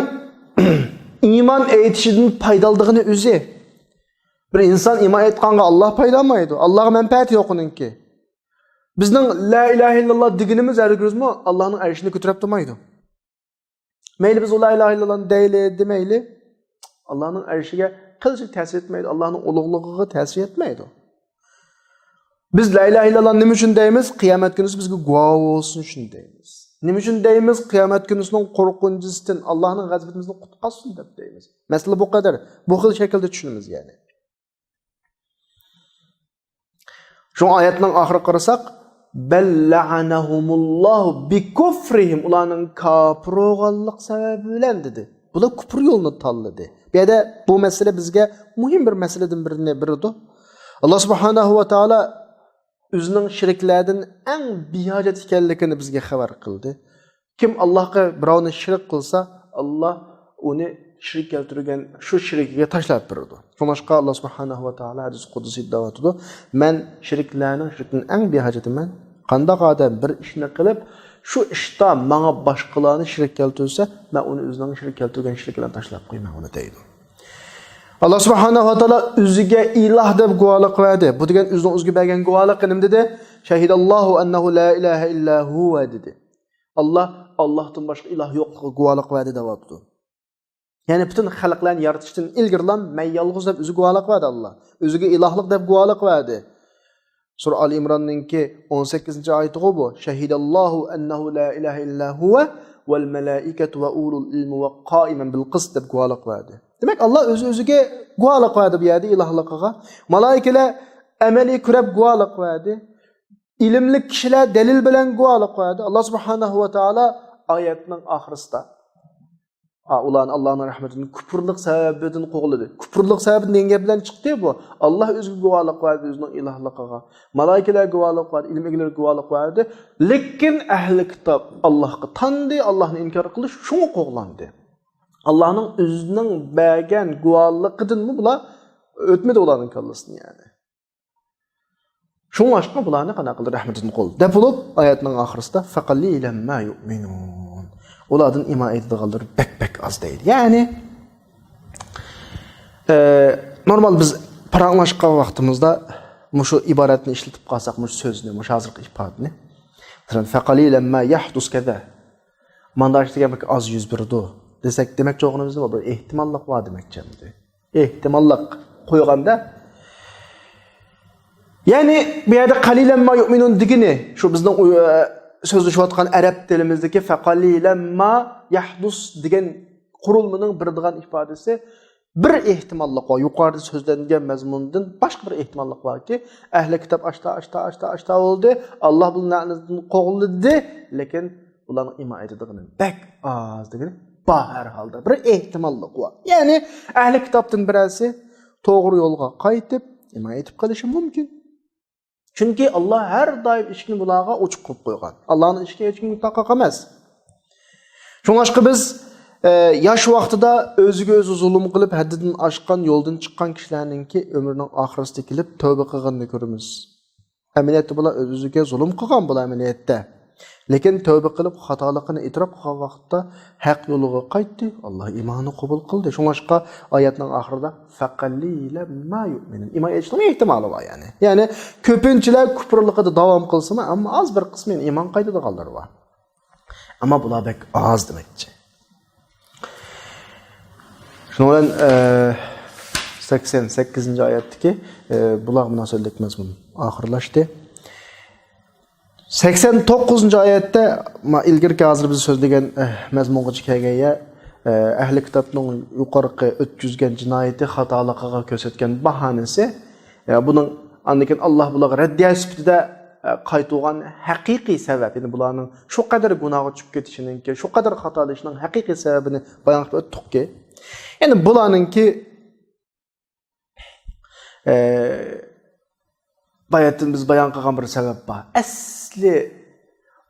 ئىمان ئېيتىشىدىن پايدىلىنىدىغىنى ئۆزى. بىر ئىنسان ئىمان ئېيتقانغا ئاللا پايدىلانمايدۇ. ئاللاغا مەنپەئەتى يوق ئۇنىڭكى. بىزنىڭ لا ئىلاھە ئىللاللا دېگىنىمىز ھەرگىزمۇ ئاللانىڭ ئەرشىنى كۆتۈرۈپ تۇرمايدۇ. مەيلى بىز ئۇ لا ئىلاھە ئىللاللانى دەيلى، دېمەيلى، ئاللانىڭ ئەرشىگە قىلچە تەسىر يەتمەيدۇ، ئاللانىڭ ئۇلۇغلۇقىغا تەسىر يەتمەيدۇ. بىز لا ئىلاھە ئىللاللانى نېمە ئۈچۈن دەيمىز؟ قىيامەت كۈنىسى بىزگە گۇۋاھ بولسۇن ئۈچۈن دەيمىز. نېمە ئۈچۈن دەيمىز؟ قىيامەت كۈنىسىنىڭ قورقۇنچىسىدىن، ئاللانىڭ غەزىپىدىن بىزنى قۇتقۇزسۇن دەپ دەيمىز. مەسىلە بۇ قەدەر. بۇ خىل شەكىلدە چۈشىنىمىز يەنى. شۇڭا ئايەتنىڭ ئاخىرىغا قارىساق، بەل لەئەنەھۇمۇللاھۇ بىكۇفرىھىم، ئۇلارنىڭ كاپىر بولغانلىق سەۋەبى بىلەن دېدى. بۇلار كۇپر يولىنى تاللىدى. بۇ يەردە بۇ مەسىلە بىزگە مۇھىم بىر مەسىلىدىن بىرىنى بېرىدۇ. ئاللا سۇبھانەھۇ ۋە تائالا ئۆزىنىڭ شېرىكلەردىن ئەڭ بىھاجەت ئىكەنلىكىنى بىزگە خەۋەر قىلدى. كىم ئاللاھقا بىراۋنى شېرىك قىلسا، ئاللا ئۇنى شېرىك كەلتۈرگەن شۇ شېرىكىگە تاشلاپ بېرىدۇ. شۇڭلاشقا ئاللا سۇبھانەھۇ ۋە تائالا ھەدىس قۇدسىيدا دەۋاتىدۇ، مەن شېرىكلەرنىڭ شېرىكىدىن ئەڭ بىھاجەتمەن. قانداق ئادەم بىر ئىشنى قىلىپ، شۇ ئىشتا ماڭا باشقىلارنى شېرىك كەلتۈرسە، مەن ئۇنى ئۆزىنىڭ شېرىك كەلتۈرگەن شېرىكى بىلەن تاشلاپ قويىمەن ئۇنى، دەيدۇ. ئاللا سۇبھانەھۇ ۋە تائالا ئۆزىگە ئىلاھ دەپ گۇۋاھلىق بەردى. بۇ دېگەن ئۆزىنىڭ ئۆزىگە بەرگەن گۇۋاھلىقى نېمە دېدى؟ شەھىدەللاھۇ ئەننەھۇ لا ئىلاھە ئىللا ھۇۋە دېدى. ئاللا، ئاللاھتىن باشقا ئىلاھ يوقلۇقىغا گۇۋاھلىق بەردى دەۋاتىدۇ. يەنى پۈتۈن خەلقلەرنى يارىتىشتىن ئىلگىرىلا مەن يالغۇز دەپ ئۆزى گۇۋاھلىق بەردى ئاللا. ئۆزىگە ئىلاھلىق دەپ گۇۋاھلىق بەردى. سۈرە ئال ئىمراننىڭكى ئون سەككىزىنچى ئايىتىغۇ بۇ. شەھىدەللاھۇ ئەننەھۇ لا ئىلاھە ئىللا ھۇۋە ۋەل مەلائىكەتۇ ۋە ئۇلۇل ئىلمى ۋە قائىمەن بىل قىست دەپ گۇۋاھلىق بەردى. دېمەك، ئاللا ئۆزى ئۆزىگە گۇۋاھلىق بەردى بۇ يەردە ئىلاھلىقىغا. مالايىكىلەر ئەمەلىي كۆرۈپ گۇۋاھلىق بەردى. ئىلىملىك كىشىلەر دەلىل بىلەن گۇۋاھلىق بەردى. ئاللا سۇبھانەھۇ ۋە تائالا ئايەتنىڭ ئاخىرىسىدا، ئا، ئۇلارنى ئاللانىڭ رەھمىتىدىن كۇپۇرلۇق سەۋەبىدىن قوغلىدى. كۇپۇرلۇق سەۋەبىدىن دېگەن گەپ بىلەن چىقتى بۇ. ئاللا ئۆزىگە گۇۋاھلىق بەردى، ئۆزىنىڭ ئىلاھلىقىغا. مالايىكىلەر گۇۋاھلىق بەردى، ئىلىم ئىگىلىرى گۇۋاھلىق بەردى. لېكىن ئەھلى كىتاب ئاللاھقا تاندى، ئاللاھنى ئىنكار قىلدى، شۇڭا قوغلاندى. ئاللانىڭ ئۆزىنىڭ بەرگەن گۇۋاھلىقىدىنمۇ بۇلار ئۆتمىدى ئۇلارنىڭ كاللىسىدىن يەنى. شۇڭلاشقا بۇلارنى قانداق قىلدى؟ رەھمىتىدىن قوغلىدى. دەپ بولۇپ، ئايەتنىڭ ئاخىرىسىدا، فەقەلىلەن ما يۇئمىنۇن. ئۇلاردىن ئىمان ئېيتىدىغانلىرى بەك، بەك ئاز دەيدۇ. يەنى، ئە، نورمال بىز پاراڭلاشقان ۋاقتىمىزدا مۇشۇ ئىبارەتنى ئىشلىتىپ قالساق، مۇشۇ سۆزنى، مۇشۇ ھازىرقى ئىپادىنى. مەسىلەن، فەقەلىلەن ما يەھدۇس كەزا. مانداق ئىش دېگەن بەك ئاز يۈز بېرىدۇ دېسەك، دېمەكچى بولغىنىمىز نېمە؟ بىر ئېھتىماللىق بار دېمەكچى ئەمدى. ئېھتىماللىق قويغاندا. يەنى بۇ يەردە قەلىلەن ما يۇئمىنۇن دېگىنى، شۇ بىزنىڭ ئۇ، ئە، سۆزلىشىۋاتقان ئەرەب تىلىمىزدىكى فەقەلىلەن ما يەھدۇس دېگەن قۇرۇلمىنىڭ بېرىدىغان ئىپادىسى بىر ئېھتىماللىق بار. يۇقىرىدا سۆزلەنگەن مەزمۇندىن باشقا بىر ئېھتىماللىق باركى، ئەھلى كىتاب ئاشتا، ئاشتا، ئاشتا، ئاشتا بولدى. ئاللا بۇلارنى لەنەتتىن قوغلىدى، لېكىن بۇلارنىڭ ئىمان ئېيتىدىغىنى بەك ئاز دېگىنى بار، ھەر ھالدا بىر ئېھتىماللىق بار. يەنى ئەھلى كىتابتىن بىرەرسى توغرا يولغا قايتىپ ئىمان ئېيتىپ قېلىشى مۇمكىن. چۈنكى ئاللا ھەر دائىم ئىشىكنى بۇلارغا ئوچۇق قىلىپ قويغان. ئاللانىڭ ئىشىكى ھېچكىمگە تاقاق ئەمەس. شۇڭلاشقا بىز، ئە، ياش ۋاقتىدا ئۆزىگە ئۆزى زۇلۇم قىلىپ، ھەددىدىن ئاشقان، يولدىن چىققان كىشىلەرنىڭكى ئۆمرىنىڭ ئاخىرىسىدا كېلىپ تەۋبە قىلغىنىنى كۆرىمىز. ئەمەلىيەتتە بۇلار ئۆزىگە زۇلۇم قىلغان بۇلار ئەمەلىيەتتە. لېكىن تەۋبە قىلىپ، خاتالىقىنى ئېتىراپ قىلغان ۋاقىتتا ھەق يولىغا قايتتى. ئاللا ئىمانىنى قوبۇل قىلدى. شۇڭلاشقا ئايەتنىڭ ئاخىرىدا فەقەلىلەن ما يۇئمىنۇن. ئىمان ئېيتىشنىڭ ئېھتىمالى بار يەنى. يەنى كۆپىنچىلەر كۇپۇرلۇقىدا داۋام قىلسىمۇ، ئەمما ئاز بىر قىسمى يەنە ئىمان قايتىدىغانلار بار. ئەمما بۇلار بەك ئاز دېمەكچى. شۇنىڭ بىلەن، ئە، سەكسەن سەككىزىنچى ئايەتتىكى، ئە، بۇلارغا مۇناسىۋەتلىك مەزمۇن ئاخىرلاشتى. سەكسەن توققۇزىنچى ئايەتتە، ما، ئىلگىرىكى ھازىر بىز سۆزلىگەن، ئە، مەزمۇنغىچە كەلگەن يەر، ئە، ئەھلى كىتابنىڭ يۇقىرىقى ئۆتكۈزگەن جىنايىتى، خاتالىقىغا كۆرسەتكەن باھانىسى، ئە، بۇنىڭ ئاندىن كېيىن ئاللا بۇلارغا رەددىيە سۈپىتىدە، ئە، قايتۇرغان ھەقىقىي سەۋەب، يەنى بۇلارنىڭ شۇ قەدەر گۇناھغا چۈشۈپ كېتىشىنىڭكى، شۇ قەدەر خاتالىشىنىڭ ھەقىقىي سەۋەبىنى بايان قىلىپ ئۆتتۇقكى، يەنى بۇلارنىڭكى، ئە، باياتىن بىز بايان قىلغان بىر سەۋەب بار. ئەسلى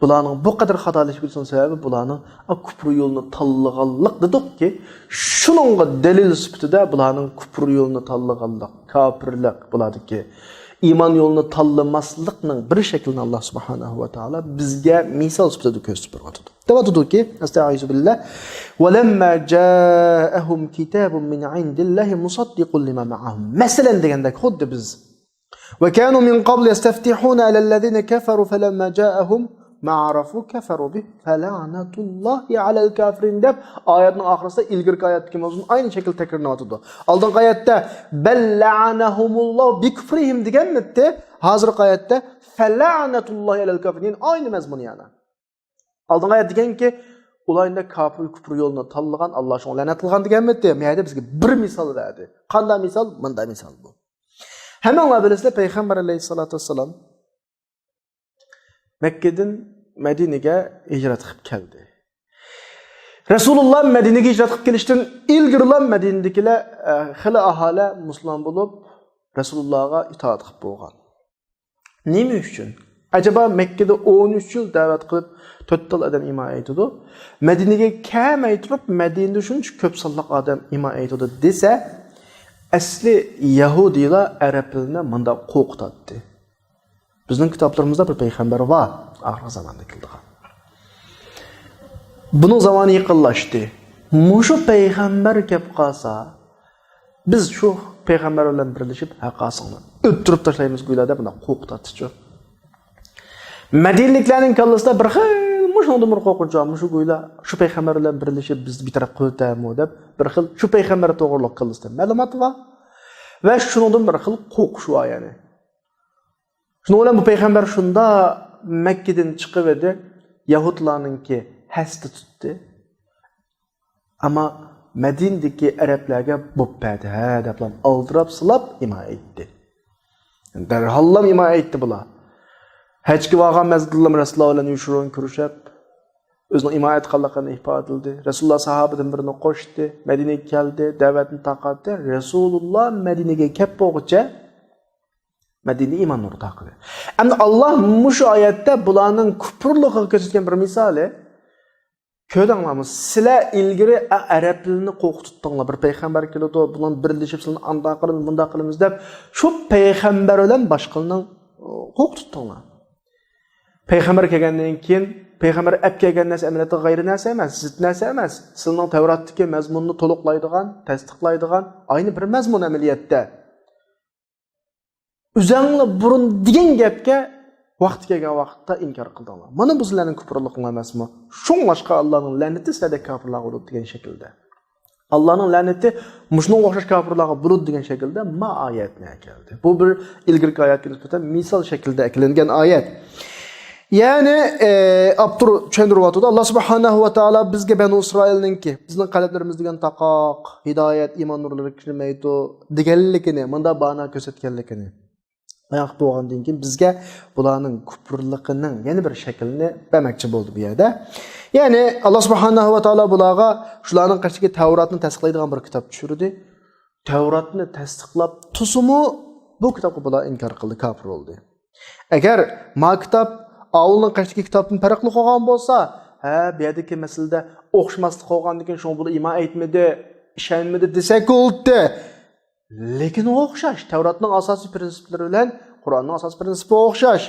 بۇلارنىڭ بۇ قەدەر خاتالىشىپ كېتىشنىڭ سەۋەبى بۇلارنىڭ، ئا، كۇپر يولىنى تاللىغانلىق دېدۇقكى، شۇنىڭغا دەلىل سۈپىتىدە بۇلارنىڭ كۇپر يولىنى تاللىغانلىق، كاپىرلىق بۇلاردىكى، ئىمان يولىنى تاللىماسلىقنىڭ بىر شەكلىنى ئاللا سۇبھانەھۇ ۋە تائالا بىزگە مىسال سۈپىتىدە كۆرسىتىپ بېرىۋاتىدۇ. دەۋاتىدۇكى، ئەستەئىزۇ بىللا، ۋەلەمما جائەھۇم كىتابۇم مىن ئىندىللاھى مۇسەددىقۇن لىما مەئەھۇم. مەسىلەن دېگەندەك، خۇددى بىز. وكانوا من قبل يستفتحون على الذين كفروا فلما جاءهم ما عرفوا كفروا به فلعنة الله على الكافرين دەپ ئايەتنىڭ ئاخىرىسىدا ئىلگىرىكى ئايەتتىكى مەزمۇن ئاينى شەكىلدە تەكرارلىنىۋاتىدۇ. ئالدىنقى ئايەتتە بەل لەئەنەھۇمۇللاھۇ بىكۇفرىھىم دېگەنمىتتى؟ ھازىرقى ئايەتتە فەلەئنەتۇللاھى ئەلەل كافىرىن، ئاينى مەزمۇن يەنە. ئالدىنقى ئايەت دېگەنكى، ئۇلار ئەمدى كاپىر كۇپر يولىنى تاللىغان، ئاللا شۇڭا لەنەت قىلغان دېگەنمىتى؟ بۇ يەردە بىزگە بىر مىسال بەردى. قانداق مىسال؟ مۇنداق مىسال بۇ. ھەممىڭلار بىلىسىلەر، پەيغەمبەر ئەلەيھىسسالاتۇ ۋەسسالام مەككىدىن مەدىنىگە ھىجرەت قىلىپ كەلدى. رەسۇلۇللا مەدىنىگە ھىجرەت قىلىپ كېلىشتىن ئىلگىرىلا مەدىنىدىكىلەر، ئە، خېلى ئاھالە مۇسۇلمان بولۇپ، رەسۇلۇللاغا ئىتائەت قىلىپ بولغان. نېمە ئۈچۈن؟ ئەجەبا مەككىدە ئون ئۈچ يىل دەۋەت قىلىپ، تۆت تال ئادەم ئىمان ئېيتىدۇ. مەدىنىگە كەلمەي تۇرۇپ، مەدىنىدە شۇنچە كۆپ سانلىق ئادەم ئىمان ئېيتىدۇ دېسە، ئەسلى يەھۇدىيلار ئەرەبلەرنى مۇنداق قورقۇتاتتى. بىزنىڭ كىتابلىرىمىزدا بىر پەيغەمبەر بار، ئاخىرقى زاماندا كېلىدىغان. بۇنىڭ زامانى يېقىنلاشتى. مۇشۇ پەيغەمبەر كەپ قالسا، بىز شۇ پەيغەمبەر بىلەن بىرلىشىپ، ھەققاسىڭنى ئۆلتۈرۈپ تاشلايمىز گويلا دەپ، مۇنداق قورقۇتاتتىچۇ. مەدىنىلىكلەرنىڭ كاللىسىدا بىر خىل مۇشۇنىڭدىن بىر قورقۇنچ بار، مۇشۇ گويلا شۇ پەيغەمبەر بىلەن بىرلىشىپ، بىزنى بىتەرەپ قىلىۋېتەرمۇ دەپ، بىر خىل شۇ پەيغەمبەر توغرىلىق كاللىسىدا مەلۇمات بار. ۋە شۇنىڭدىن بىر خىل قورقۇش بار، يەنى. شۇنىڭ بىلەن بۇ پەيغەمبەر شۇنداق مەككىدىن چىقىۋىدى، يەھۇدلارنىڭكى ھەستە تۇتتى. ئەمما مەدىنىدىكى ئەرەبلەرگە بوپ بەردى، ھە، دەپلا ئالدىراپ سىلاپ ئىمان ئېيتتى. دەرھاللا ئىمان ئېيتتى بۇلار. ھەجگە بارغان مەزگىلدىلا رەسۇلۇللا بىلەن يوشۇرۇن كۆرۈشۈپ، ئۆزىنىڭ ئىمان ئېيتقانلىقىنى ئىپادىلىدى. رەسۇلۇللا ساھابىدىن بىرىنى قوشتى، مەدىنىگە كەلدى، دەۋەتنى تارقاتتى. رەسۇلۇللا مەدىنىگە كەپ بولغۇچە مەدىنىدە ئىمان نۇرى تارقىدى. ئەمدى ئاللا مۇشۇ ئايەتتە بۇلارنىڭ كۇپۇرلۇقىغا كۆرسەتكەن بىر مىسالى، كۆردۈڭلارمۇ؟ سىلەر ئىلگىرى ئە-، ئەرەبلىرىنى قورقۇتتۇڭلار. بىر پەيغەمبەر كېلىدۇ، بۇلار بىرلىشىپ سىلەرنى ئانداق قىلىمىز، مۇنداق قىلىمىز دەپ، شۇ پەيغەمبەر بىلەن باشقىلارنى، ئۇ، قورقۇتتۇڭلار. پەيغەمبەر كەلگەندىن كېيىن، پەيغەمبەر ئەپ كەلگەن نەرسە ئەمەلىيەتتە غەيرىي نەرسە ئەمەس، زىت نەرسە ئەمەس. سىلىنىڭ تەۋراتتىكى مەزمۇننى تولۇقلايدىغان، تەستىقلايدىغان ئاينى بىر مەزمۇن ئەمەلىيەتتە. ئۆزەڭلار بۇرۇن دېگەن گەپكە ۋاقتى كەلگەن ۋاقىتتا ئىنكار قىلدىڭلار. مانا بۇ سىلەرنىڭ كۇپۇرلۇقۇڭلار ئەمەسمۇ؟ شۇڭلاشقا ئاللانىڭ لەنىتى سىلەردەك كاپىرلارغا بولىدۇ دېگەن شەكىلدە. ئاللانىڭ لەنىتى مۇشۇنىڭغا ئوخشاش كاپىرلارغا بولىدۇ دېگەن شەكىلدە ما ئايەتنى ئەكەلدى. بۇ بىر ئىلگىرىكى ئايەتكە نىسبەتەن مىسال شەكلىدە ئەكېلىنگەن ئايەت. يەنى، ئە، ئاپتور چۈشەندۈرۈۋاتىدۇ. ئاللا سۇبھانەھۇ ۋە تائالا بىزگە بەنۇ ئىسرائىلنىڭكى، بىزنىڭ قەلبلىرىمىز دېگەن تاقاق، ھىدايەت، ئىمان نۇرلىرى كىرمەيدۇ دېگەنلىكىنى، مۇنداق بانا كۆرسەتكەنلىكىنى. ئايان قىلىپ بولغاندىن كېيىن بىزگە بۇلارنىڭ كۇپۇرلۇقىنىڭ يەنە بىر شەكلىنى بەرمەكچى بولدى بۇ يەردە. يەنى، ئاللا سۇبھانەھۇ ۋە تائالا بۇلارغا شۇلارنىڭ قېشىدىكى تەۋراتنى تەستىقلايدىغان بىر كىتاب چۈشۈردى. تەۋراتنى تەستىقلاپ تۇرسىمۇ، بۇ كىتابقا بۇلار ئىنكار قىلدى، كاپىر بولدى. ئەگەر ما كىتاب ئاۋۇلنىڭ قېشىدىكى كىتابتىن پەرقلىق بولغان بولسا، ھە، بۇ يەردىكى مەسىلىدە ئوخشىماسلىق بولغاندىكىن، شۇڭا بۇلار ئىمان ئېيتمىدى، ئىشەنمىدى دېسەك بولدى. لېكىن ئوخشاش، تەۋراتنىڭ ئاساسىي پىرىنسىپلىرى بىلەن قۇرئاننىڭ ئاساسىي پىرىنسىپى ئوخشاش.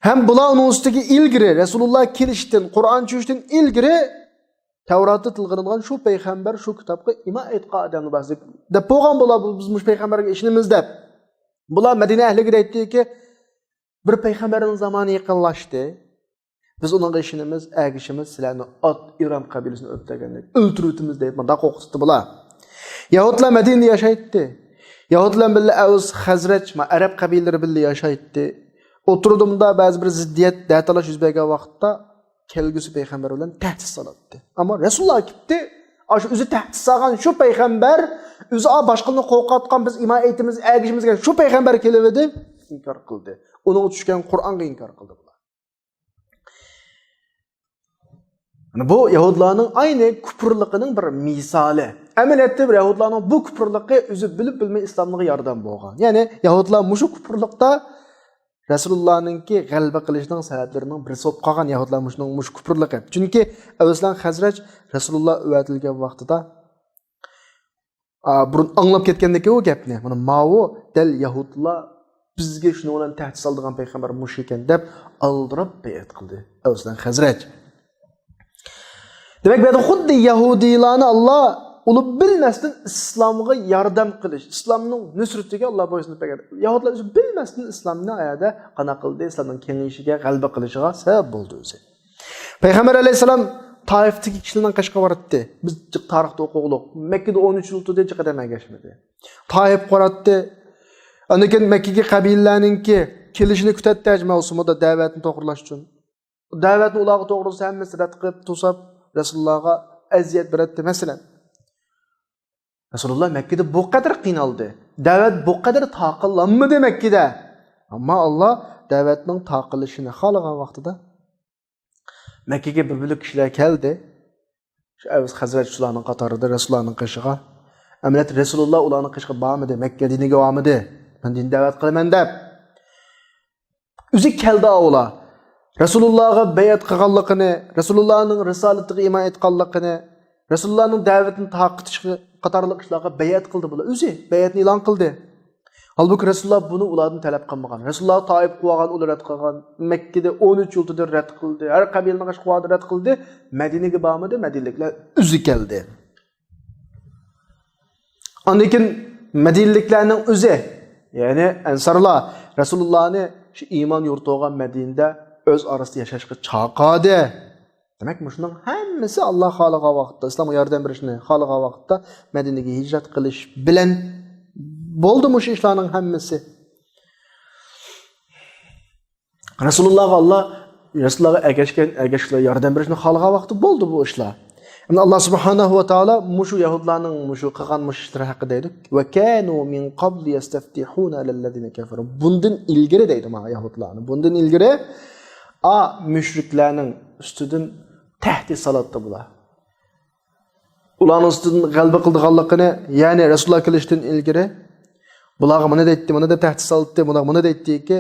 ھەم بۇلار ئۇنىڭ ئۈستىگە ئىلگىرى، رەسۇلۇللا كېلىشتىن، قۇرئان چۈشۈشتىن ئىلگىرى تەۋراتتا تىلغا ئېلىنغان شۇ پەيغەمبەر، شۇ كىتابقا ئىمان ئېيتقان ئادەملەر بار دەپ بولغان بۇلار، بۇ، بىز مۇشۇ پەيغەمبەرگە ئىشىنىمىز دەپ. بۇلار مەدىنە ئەھلىگە دەيتتىكى، بىر پەيغەمبەرنىڭ زامانى يېقىنلاشتى. بىز ئۇنىڭغا ئىشىنىمىز، ئەگىشىمىز، سىلەرنى ئات ئىرام قەبىلىسىنى ئۆلتۈرگەندەك ئۆلتۈرۈۋېتىمىز دەپ مۇنداق قورقۇتتى بۇلار. يەھۇدلار مەدىنىدە ياشايتتى. يەھۇدلار بىلەن ئەۋس، خەزرەج، ما، ئەرەب قەبىلىلىرى بىللە ياشايتتى. ئوتتۇرىدا مۇنداق بەزى بىر زىددىيەت، دەتالاش يۈز بەرگەن ۋاقىتتا كەلگۈسى پەيغەمبەر بىلەن تەھدىت سالاتتى. ئەمما رەسۇلۇللا كېتتى. ئاشۇ ئۆزى تەھدىت سالغان شۇ پەيغەمبەر، ئۆزى، ئا، باشقىلارنى قورقۇتقان، بىز ئىمان ئېيتىمىز، ئەگىشىمىز دېگەن شۇ پەيغەمبەر كېلىۋىدى، ئىنكار قىلدى. ئۇنىڭغا چۈشكەن قۇرئانغا ئىنكار قىلدى بۇلار. مانا بۇ يەھۇدلارنىڭ ئەينى كۇپۇرلۇقىنىڭ بىر مىسالى. ئەمەلىيەتتە بىر يەھۇدلارنىڭ بۇ كۇپۇرلۇقى ئۆزى بىلىپ بىلمەي ئىسلاملىققا ياردەم بولغان. يەنى يەھۇدلار مۇشۇ كۇپۇرلۇقتا رەسۇلۇللانىڭكى غەلىبە قىلىشىنىڭ سەۋەبلىرىنىڭ بىرسى بولۇپ قالغان يەھۇدلار مۇشۇنىڭ، مۇشۇ كۇپۇرلۇقى. چۈنكى ئەۋسلەن خەزرەج رەسۇلۇللا ئەۋەتىلگەن ۋاقتىدا ئا، بۇرۇن ئاڭلاپ كەتكەندىكى ئۇ گەپنى، مانا ماۋۇ دەل يەھۇدلار بىزگە شۇنىڭ بىلەن تەھدىت سالىدىغان پەيغەمبەر مۇشۇ ئىكەن دەپ ئالدىراپ بەيئەت قىلدى ئەۋس بىلەن خەزرەج. دېمەك، بۇ يەردە خۇددى يەھۇدىيلارنى ئاللا ئۇلار بىلمەستىن ئىسلامغا ياردەم قىلىش، ئىسلامنىڭ نۇسرىتىگە ئاللا بويسۇنۇپ بەرگەن. يەھۇدىيلار ئۆزى بىلمەستىن ئىسلامنى ئايەدە قانا قىلدى، ئىسلامنىڭ كېڭىيىشىگە، غەلىبە قىلىشىغا سەۋەب بولدى ئۆزى. پەيغەمبەر ئەلەيھىسسالام تائىفتىكى كىشىلەرنىڭ قېشىغا باراتتى. بىز جىق تارىختا ئوقۇغۇلۇق. مەككىدە ئون ئۈچ يىل تۇردى، جىق ئادەم ئەگەشمىدى. تائىپقا باراتتى. ئاندىن كېيىن مەككىگە قەبىلىلەرنىڭكى كېلىشىنى كۈتەتتى ھەج مەۋسۇمىدا دەۋەتنى توغرىلاش ئۈچۈن. دەۋەتنى ئۇلارغا توغرىلىسا ھەممىسى رەت قىلىپ توساپ، رەسۇلۇللاغا ئەزىيەت بېرەتتى. مەسىلەن، رەسۇلۇللا مەككىدە بۇ قەدەر قىينالدى. دەۋەت بۇ قەدەر تاقىلانمىدى مەككىدە. ئەمما ئاللا دەۋەتنىڭ تاقىلىشىنى خالىغان ۋاقتىدا مەككىگە بىر بۆلەك كىشىلەر كەلدى. شۇ ئەۋس خەزرەج شۇلارنىڭ قاتارىدا رەسۇلۇللانىڭ قېشىغا. ئەمەلىيەتتە رەسۇلۇللا ئۇلارنىڭ قېشىغا بارمىدى، مەككە دىنىگە بارمىدى. مەن دىننى دەۋەت قىلىمەن دەپ. ئۆزى كەلدى ئۇلار. رەسۇلۇللاغا بەيئەت قىلغانلىقىنى، رەسۇلۇللانىڭ رىسالىتىغا ئىمان ئېيتقانلىقىنى، رەسۇلۇللانىڭ دەۋىتىنى تارقىتىشى قاتارلىق ئىشلارغا بەيئەت قىلدى بۇلار. ئۆزى بەيئەتنى ئېلان قىلدى. ھالبۇكى، رەسۇلۇللا بۇنى ئۇلاردىن تەلەپ قىلمىغان. رەسۇلۇللا تائىپقا بارغان، ئۇلار رەت قىلغان. مەككىدە ئون ئۈچ يىل تۇردى، رەت قىلدى. ھەر قەبىلىنىڭ قېشىغا بارغان، رەت قىلدى. مەدىنىگە بارمىدى، مەدىنىلىكلەر ئۆزى كەلدى. ئاندىن كېيىن مەدىنىلىكلەرنىڭ ئۆزى، يەنى ئەنسارلار رەسۇلۇللانى شۇ ئىمان يۇرتى بولغان مەدىنىدە ئۆز ئارىسىدا ياشاشقا چاقىردى. دېمەك، مۇشۇنىڭ ھەممىسى ئاللا خالىغان ۋاقىتتا، ئىسلامغا ياردەم بېرىشنى خالىغان ۋاقىتتا مەدىنىگە ھىجرەت قىلىش بىلەن بولدى مۇشۇ ئىشلارنىڭ ھەممىسى. رەسۇلۇللاغا ئاللا، رەسۇلۇللاغا ئەگەشكەن، ئەگەشكۈچىلەرگە ياردەم بېرىشنى خالىغان ۋاقىتتا بولدى بۇ ئىشلار. ئەمدى ئاللا سۇبھانەھۇ ۋە تائالا مۇشۇ يەھۇدلارنىڭ مۇشۇ قىلغان مۇشۇ ئىشلىرى ھەققىدە دەيدۇ. ۋە كانۇ مىن قابلۇ يەستەفتىھۇنە ئەلەللەزىنە كەفەرۇ. بۇندىن ئىلگىرى دەيدۇ ماڭا يەھۇدلارنى. بۇندىن ئىلگىرى، ئا، مۇشرىكلارنىڭ ئۈستىدىن تەھدىت سالاتتى بۇلار. ئۇلارنىڭ ئۈستىدىن غەلىبە قىلىدىغانلىقىنى، يەنى رەسۇلۇللا كېلىشتىن ئىلگىرى بۇلارغا مانا دەيتتى، مانا دەپ تەھدىت سالاتتى، مانا، مانا دەيتتىكى،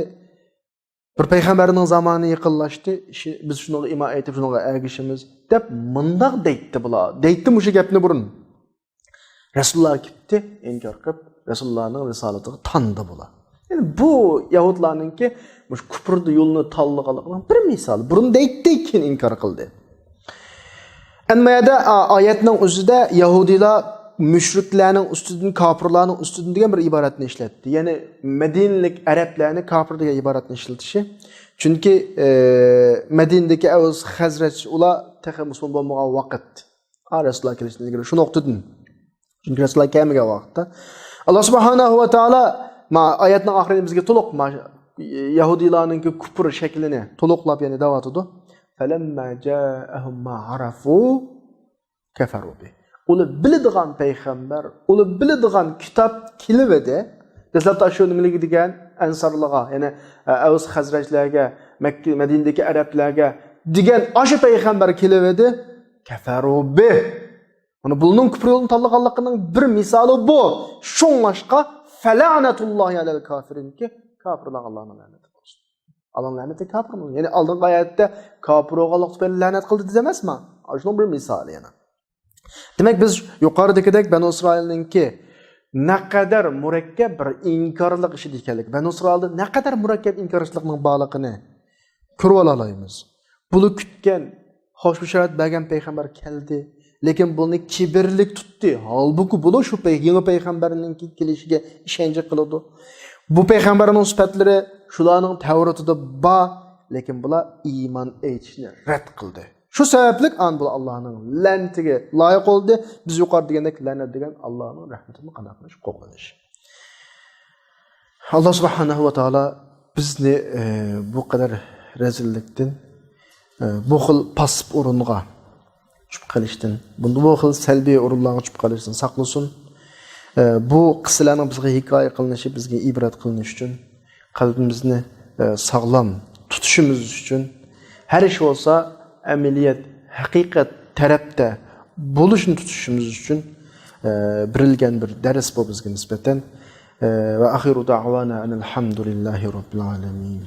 بىر پەيغەمبەرنىڭ زامانى يېقىنلاشتى، ئىشى، بىز شۇنىڭغا ئىمان ئېيتىپ، شۇنىڭغا ئەگىشىمىز، دەپ مۇنداق دەيتتى بۇلار. دەيتتى مۇشۇ گەپنى بۇرۇن. رەسۇلۇللا كېتتى، ئىنكار قىلىپ، رەسۇلۇللانىڭ رىسالىتىغا تاندى بۇلار. يەنى بۇ يەھۇدلارنىڭكى مۇشۇ كۇپردا يولنى تاللىغانلىقىنىڭ بىر مىسالى. بۇرۇن دەيتتى، كېيىن ئىنكار قىلدى. ئەمما يەردە، ئا-، ئايەتنىڭ ئۆزىدە يەھۇدىيلار مۇشرىكلارنىڭ ئۈستىدىن، كاپىرلارنىڭ ئۈستىدىن دېگەن بىر ئىبارەتنى ئىشلەتتى. يەنى مەدىنىلىك ئەرەبلەرنى كاپىر دېگەن ئىبارەتنى ئىشلىتىشى. چۈنكى، ئە، مەدىنىدىكى ئەۋس، خەزرەج، ئۇلار تېخى مۇسۇلمان بولمىغان ۋاقىت. ھا، رەسۇلۇللا كېلىشتىن ئىلگىرى شۇ نۇقتىدىن. چۈنكى رەسۇلۇللا كەلمىگەن ۋاقىتتا. ئاللا سۇبھانەھۇ ۋە تائالا ما ئايەتنىڭ ئاخىرىنى بىزگە تولۇق، ما يەھۇدىيلارنىڭكى كۇپر شەكلىنى تولۇقلاپ، يەنى دەۋاتىدۇ. فَلَمَّا جَاءَهُم مَّا عَرَفُوا كَفَرُوا بِهِ. ئۇلار بىلىدىغان پەيغەمبەر، ئۇلار بىلىدىغان كىتاب كېلىۋىدى. دەسلەپتە شۇ نېمىلىگە دېگەن؟ ئەنسارلىغا، يەنى، ئە، ئەۋس خەزرەجلەرگە، مەككە، مەدىنىدىكى ئەرەبلەرگە دېگەن ئاشۇ پەيغەمبەر كېلىۋىدى. كەفەرۇ بىھ. مانا بۇنىڭ كۇپر يولىنى تاللىغانلىقىنىڭ بىر مىسالى بۇ. شۇڭلاشقا، فەلەنەتۇللاھى ئەلەل كافىرىنكى، كاپىرلارغا ئاللانىڭ لەنىتى بولسۇن. ئاللانىڭ لەنىتى كاپىرنىڭ. يەنى ئالدىنقى ئايەتتە كاپىر بولغانلىق تۈپەيلى لەنەت قىلدى دېدى ئەمەسمۇ؟ شۇنىڭ بىر مىسالى يەنە. دېمەك، بىز يۇقىرىدىكىدەك بەنۇ ئىسرائىلنىڭكى نەقەدەر مۇرەككەپ بىر ئىنكارلىق ئىشىدا ئىكەنلىك، بەنۇ ئىسرائىلدا نەقەدەر مۇرەككەپ ئىنكارچىلىقنىڭ بارلىقىنى كۆرۈۋالالايمىز. بۇلار كۈتكەن، خوش بېشارەت بەرگەن پەيغەمبەر كەلدى، لېكىن بۇنى كىبىرلىك تۇتتى. ھالبۇكى، بۇلار شۇ پەي-، يېڭى پەيغەمبەرنىڭكى كېلىشىگە ئىشەنچ قىلىدۇ. بۇ پەيغەمبەرنىڭ سۈپەتلىرى شۇلارنىڭ تەۋرىتىدە بار، لېكىن بۇلار ئىمان ئېيتىشنى رەت قىلدى. شۇ سەۋەبلىك ئان بۇلار ئاللانىڭ لەنىتىگە لايىق بولدى. بىز يۇقىرىدا دېگەندەك، لەنەت دېگەن ئاللانىڭ رەھمىتىدىن قانداق قىلىش؟ قوغلىنىش. ئاللا سۇبھانەھۇ ۋە تائالا بىزنى، ئە، بۇ قەدەر رەزىللىكتىن، ئە، بۇ خىل پاسسىپ ئورۇنغا چۈشۈپ قېلىشتىن، بۇ خىل سەلبىي ئورۇنلارغا چۈشۈپ قېلىشتىن ساقلىسۇن. ئە، بۇ قىسسىلەرنىڭ بىزگە ھېكايە قىلىنىشى بىزگە ئىبرەت قىلىنىش ئۈچۈن، قەلبىمىزنى، ئە، ساغلام تۇتۇشىمىز ئۈچۈن، ھەر ئىش بولسا ئەمەلىيەت، ھەقىقەت تەرەپتە بولۇشنى تۇتۇشىمىز ئۈچۈن، ئە، بېرىلگەن بىر دەرس بۇ بىزگە نىسبەتەن. ئە، ۋە ئاخىرۇ دەئۋانا ئەنىل ھەمدۇلىللاھى رەببىل ئالەمىن.